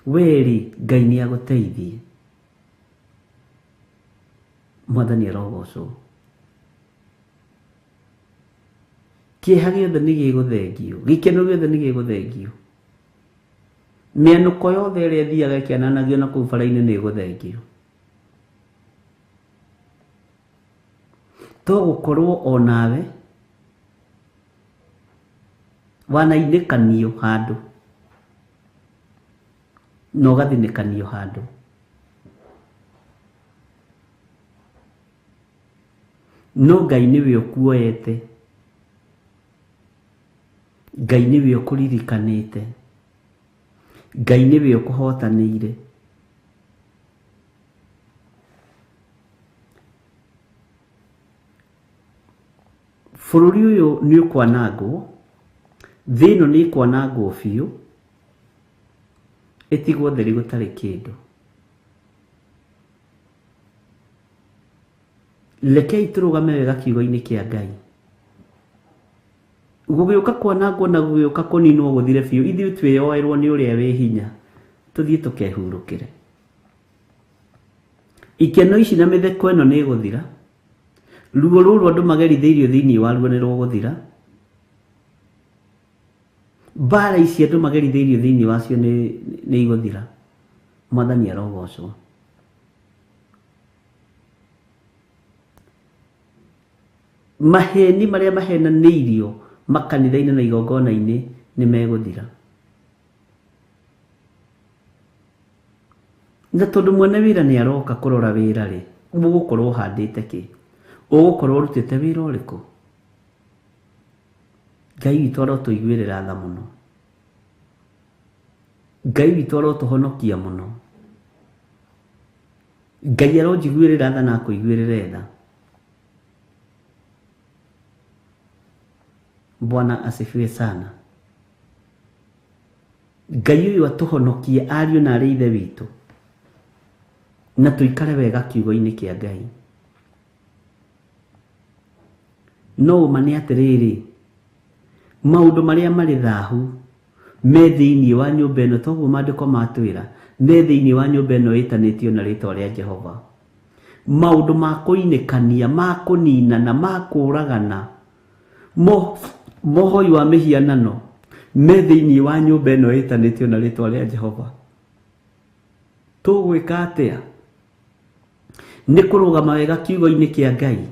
we rĩ, Ngai nĩ agũteithie. Mwathani arogocwo. Kĩeha gĩothe nĩ gĩgũthengio, gĩkeno gĩothe nĩ gĩgũthengio, mĩanũko yothe ĩrĩa ĩthiaga ĩkĩananagio na kũu bara-inĩ nĩ ĩgũthengio. To gũkorwo onawe wanainĩkanio handũ na ũgathinĩkanio handũ. No Ngai nĩwe ũkuoete, Ngai nĩwe ũkũririkanĩte, Ngai nĩwe ũkũhotanĩire. Bũrũri ũyũ nĩ ũkwanangwo, thĩ ĩno nĩ ĩkwanangwo biũ, ĩtigwo theri gũtarĩ kĩndũ. Rekei tũrũgame wega kiugo-inĩ kĩa Ngai. Gũgĩũka kwanangwo na gũgĩũka kũninwo gũthire biũ, ithuĩ twĩyoerwo nĩ ũrĩa wĩ hinya, tũthiĩ tũkehurũkĩre. Ikeno ici na mĩtheko ĩno nĩ ĩgũthira, ruo rũrũ andũ magerithĩirio thĩinĩ waruo nĩ rũgũthira, mbara ici andũ magerithĩirio thĩinĩ wacio nĩ igũthira. Mwathani arogocwo. Maheni marĩa mahenanĩirio makanitha-inĩ na igongona-inĩ nĩ megũthira. Na tondũ mwene wĩra nĩ aroka kũrora wĩra rĩ, ũgũkorwo ũhandĩte kĩ? Ũgũkorwo ũrutĩte wĩra ũrĩkũ? Ngai witũ arotũiguĩrĩra tha mũno. Ngai witũ arotũhonokia mũno. Ngai aronjiguĩrĩra tha na akũiguĩrĩre tha. Bwana asifiwe sana. Ngai ũyũ atũhonokie ariũ na arĩ ithe witũ, na tũikare wega kiugo-inĩ kĩa Ngai. No ũma nĩ atĩrĩrĩ, maũndũ marĩa marĩ thahu me thĩinĩ wa nyũmba ĩno, toguo maandĩko matwĩra, me thĩinĩ wa nyũmba ĩno ĩtanĩtio na rĩtwa rĩa Jehova. Maũndũ ma kũinĩkania, ma kũninana, ma kũũragana, mohoi wa mĩhianano me thĩinĩ wa nyũmba ĩno ĩtanĩtio na rĩtwa rĩa Jehova. Tũgwĩka atĩa? Nĩ kũrũgama wega kiugo-inĩ kĩa Ngai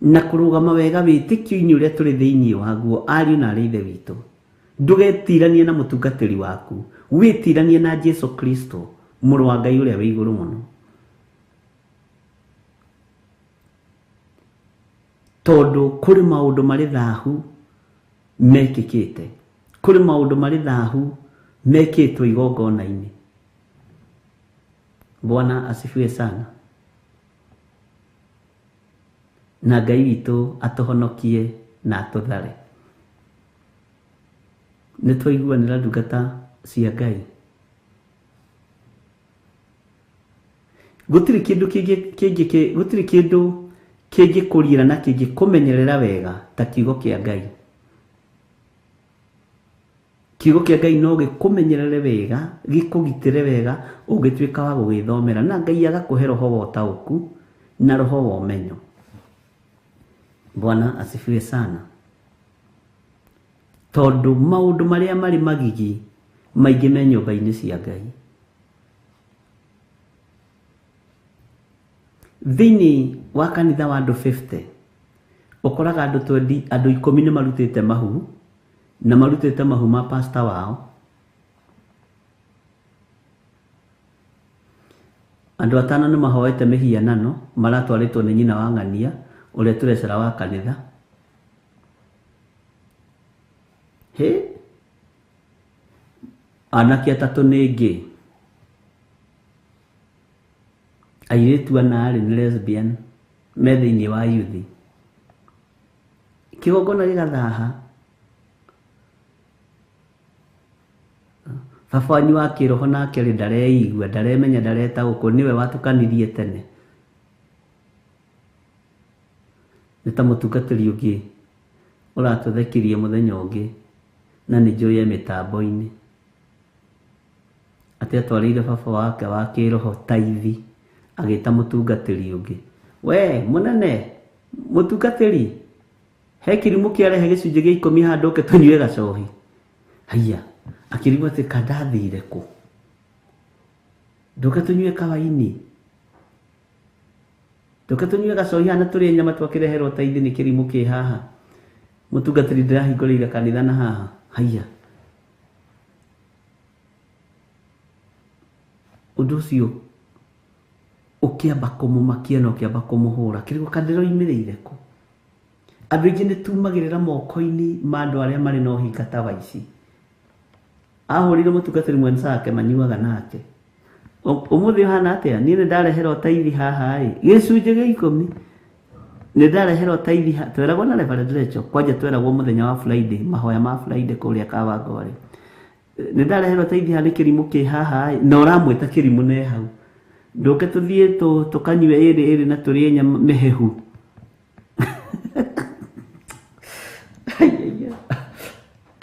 na kũrũgama wega wĩtĩkio-inĩ ũrĩa tũrĩ thĩinĩ waguo ariũ na arĩ ithe witũ. Ndũgetiranie na mũtungatĩri waku, wĩtiranie na Jesu Kristo mũrũ wa Ngai ũrĩa wĩ igũrũ mũno. Tondũ kũrĩ maũndũ marĩ thahu mekĩkĩte, kũrĩ maũndũ marĩ thahu mekĩtwo igongona-inĩ. Bwana asifiwe sana. Na Ngai witũ atũhonokie na atũthare. Nĩ twaiguanĩra ndungata cia Ngai. Gũtirĩ kĩndũ kĩngĩ gũtirĩ kĩndũ kĩngĩkũriĩra na kĩngĩkũmenyerera wega ta kiugo kĩa Ngai. Kiugo kĩa Ngai no gĩkũmenyerere wega, gĩkũgitĩre wega ũngĩtuĩka wa gũgĩthomera, na Ngai agakũhe roho wa ũtaũku na roho wa ũmenyo. Bwana asifiwe sana. Tondũ maũndũ marĩa marĩ magigi maingĩ me nyũmba-inĩ cia Ngai. Thĩinĩ wa kanitha wa andũ 50 ũkoraga andũ 20, andũ 10 nĩ marutĩte mahu, na marutĩte mahu ma pastor wao. Andũ 5 nĩ mahoete mĩhianano maratwarĩtwo nĩ nyina wa ng'ania ũrĩa tũrecera wa kanitha. He anake 3 nĩ gay, airĩtu 4 nĩ lesbian me thĩinĩ wa youth. Kĩgongona gĩgathaha. Baba wanyu wa kĩroho nake rĩ ndareigua, ndaremenya, ndaretaũkwo, nĩwe watukanirie tene. Nĩ ta mũtungatĩri ũngĩ ũratũthekirie mũthenya ũngĩ na nĩ njũĩ e mĩtambo-inĩ, atĩ atwarĩire baba wake wa kĩroho taithi agĩta mũtungatĩri ũngĩ, we mũnene mũtungatĩri, he kĩrimũ kĩarehe gĩcunjĩ gĩa 10 handũ ũke tũnyue gacohi. Haiya, akĩrigwo atĩ kandathire kũ, ndũke tũnyue kawaini, ndũke tũnyue gacohi hana tũrĩe nyama twakĩreherwo taithi nĩ kĩrimũ kĩ haha, mũtungatĩri ndĩrahingũrĩire kanitha na haha. Haiya, ũndũ ũcio ũkĩamba kũmũmakia na ũkĩamba kũmũhũra, kĩrigwo kandĩroimĩrĩire kũ. Andũ aingĩ nĩ tumagĩrĩra moko-inĩ ma andũ arĩa marĩ na ũhinga ta wa ici. Ahũrire mũtungatĩri mwenzake manyuaga nake. Ũmũthĩ ũhana atĩa? Niĩ nĩ ndareherwo taithi haha ĩ, gĩcunjĩ gĩa 10 nĩ ndareherwo taithi, tweragwo na Reverend Rachel, kwanja tweragwo mũthenya wa Friday, mahoya ma Friday kũrĩa Kawangware. Nĩ ndareherwo taithi haha nĩ kĩrimũ kĩ haha ĩ, na ũramwĩta kĩrimũ ne hau. Ndũke tũthiĩ tũkanyue ĩrĩ ĩrĩ na tũrĩe nyama mĩhehu.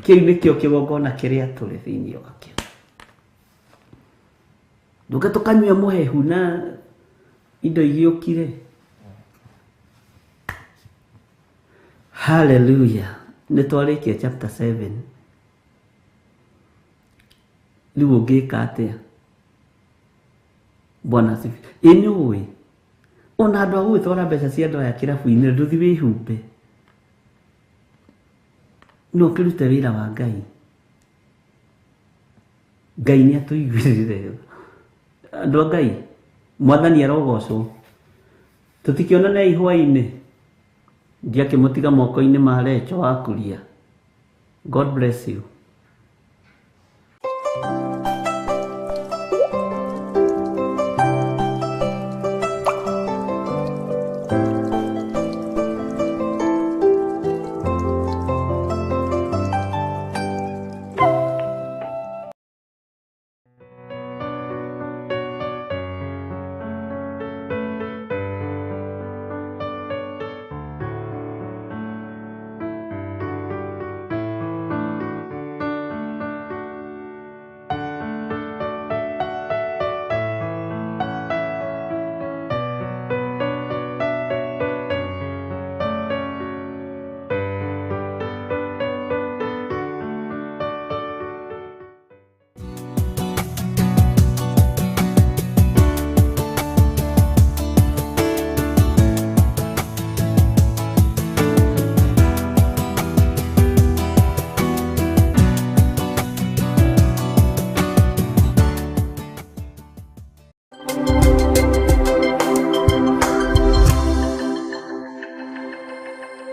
Kĩu nĩkĩo kĩgongona kĩrĩa tũrĩ thĩinĩ wakĩo. Ndũke tũkanyue mũhehu na indo igĩũkire. Hallelujah. Nĩ twarĩkia chapter 7. Rĩu ũngĩka atĩa? Bwana asifiwe. Ĩ nĩ ũĩ ona andũ a gũgĩtwara mbeca cia andũ aya kĩrabu-inĩ ndũthi wĩhumbe, no ũkĩrute wĩra wa Ngai. Ngai nĩ atũiguĩrĩre. Andũ a Ngai, Mwathani arogocwo. Tũtikĩonane hwaĩ-inĩ. Ndiakĩmũtiga moko-inĩ ma Rachel wa Kuria. God bless you.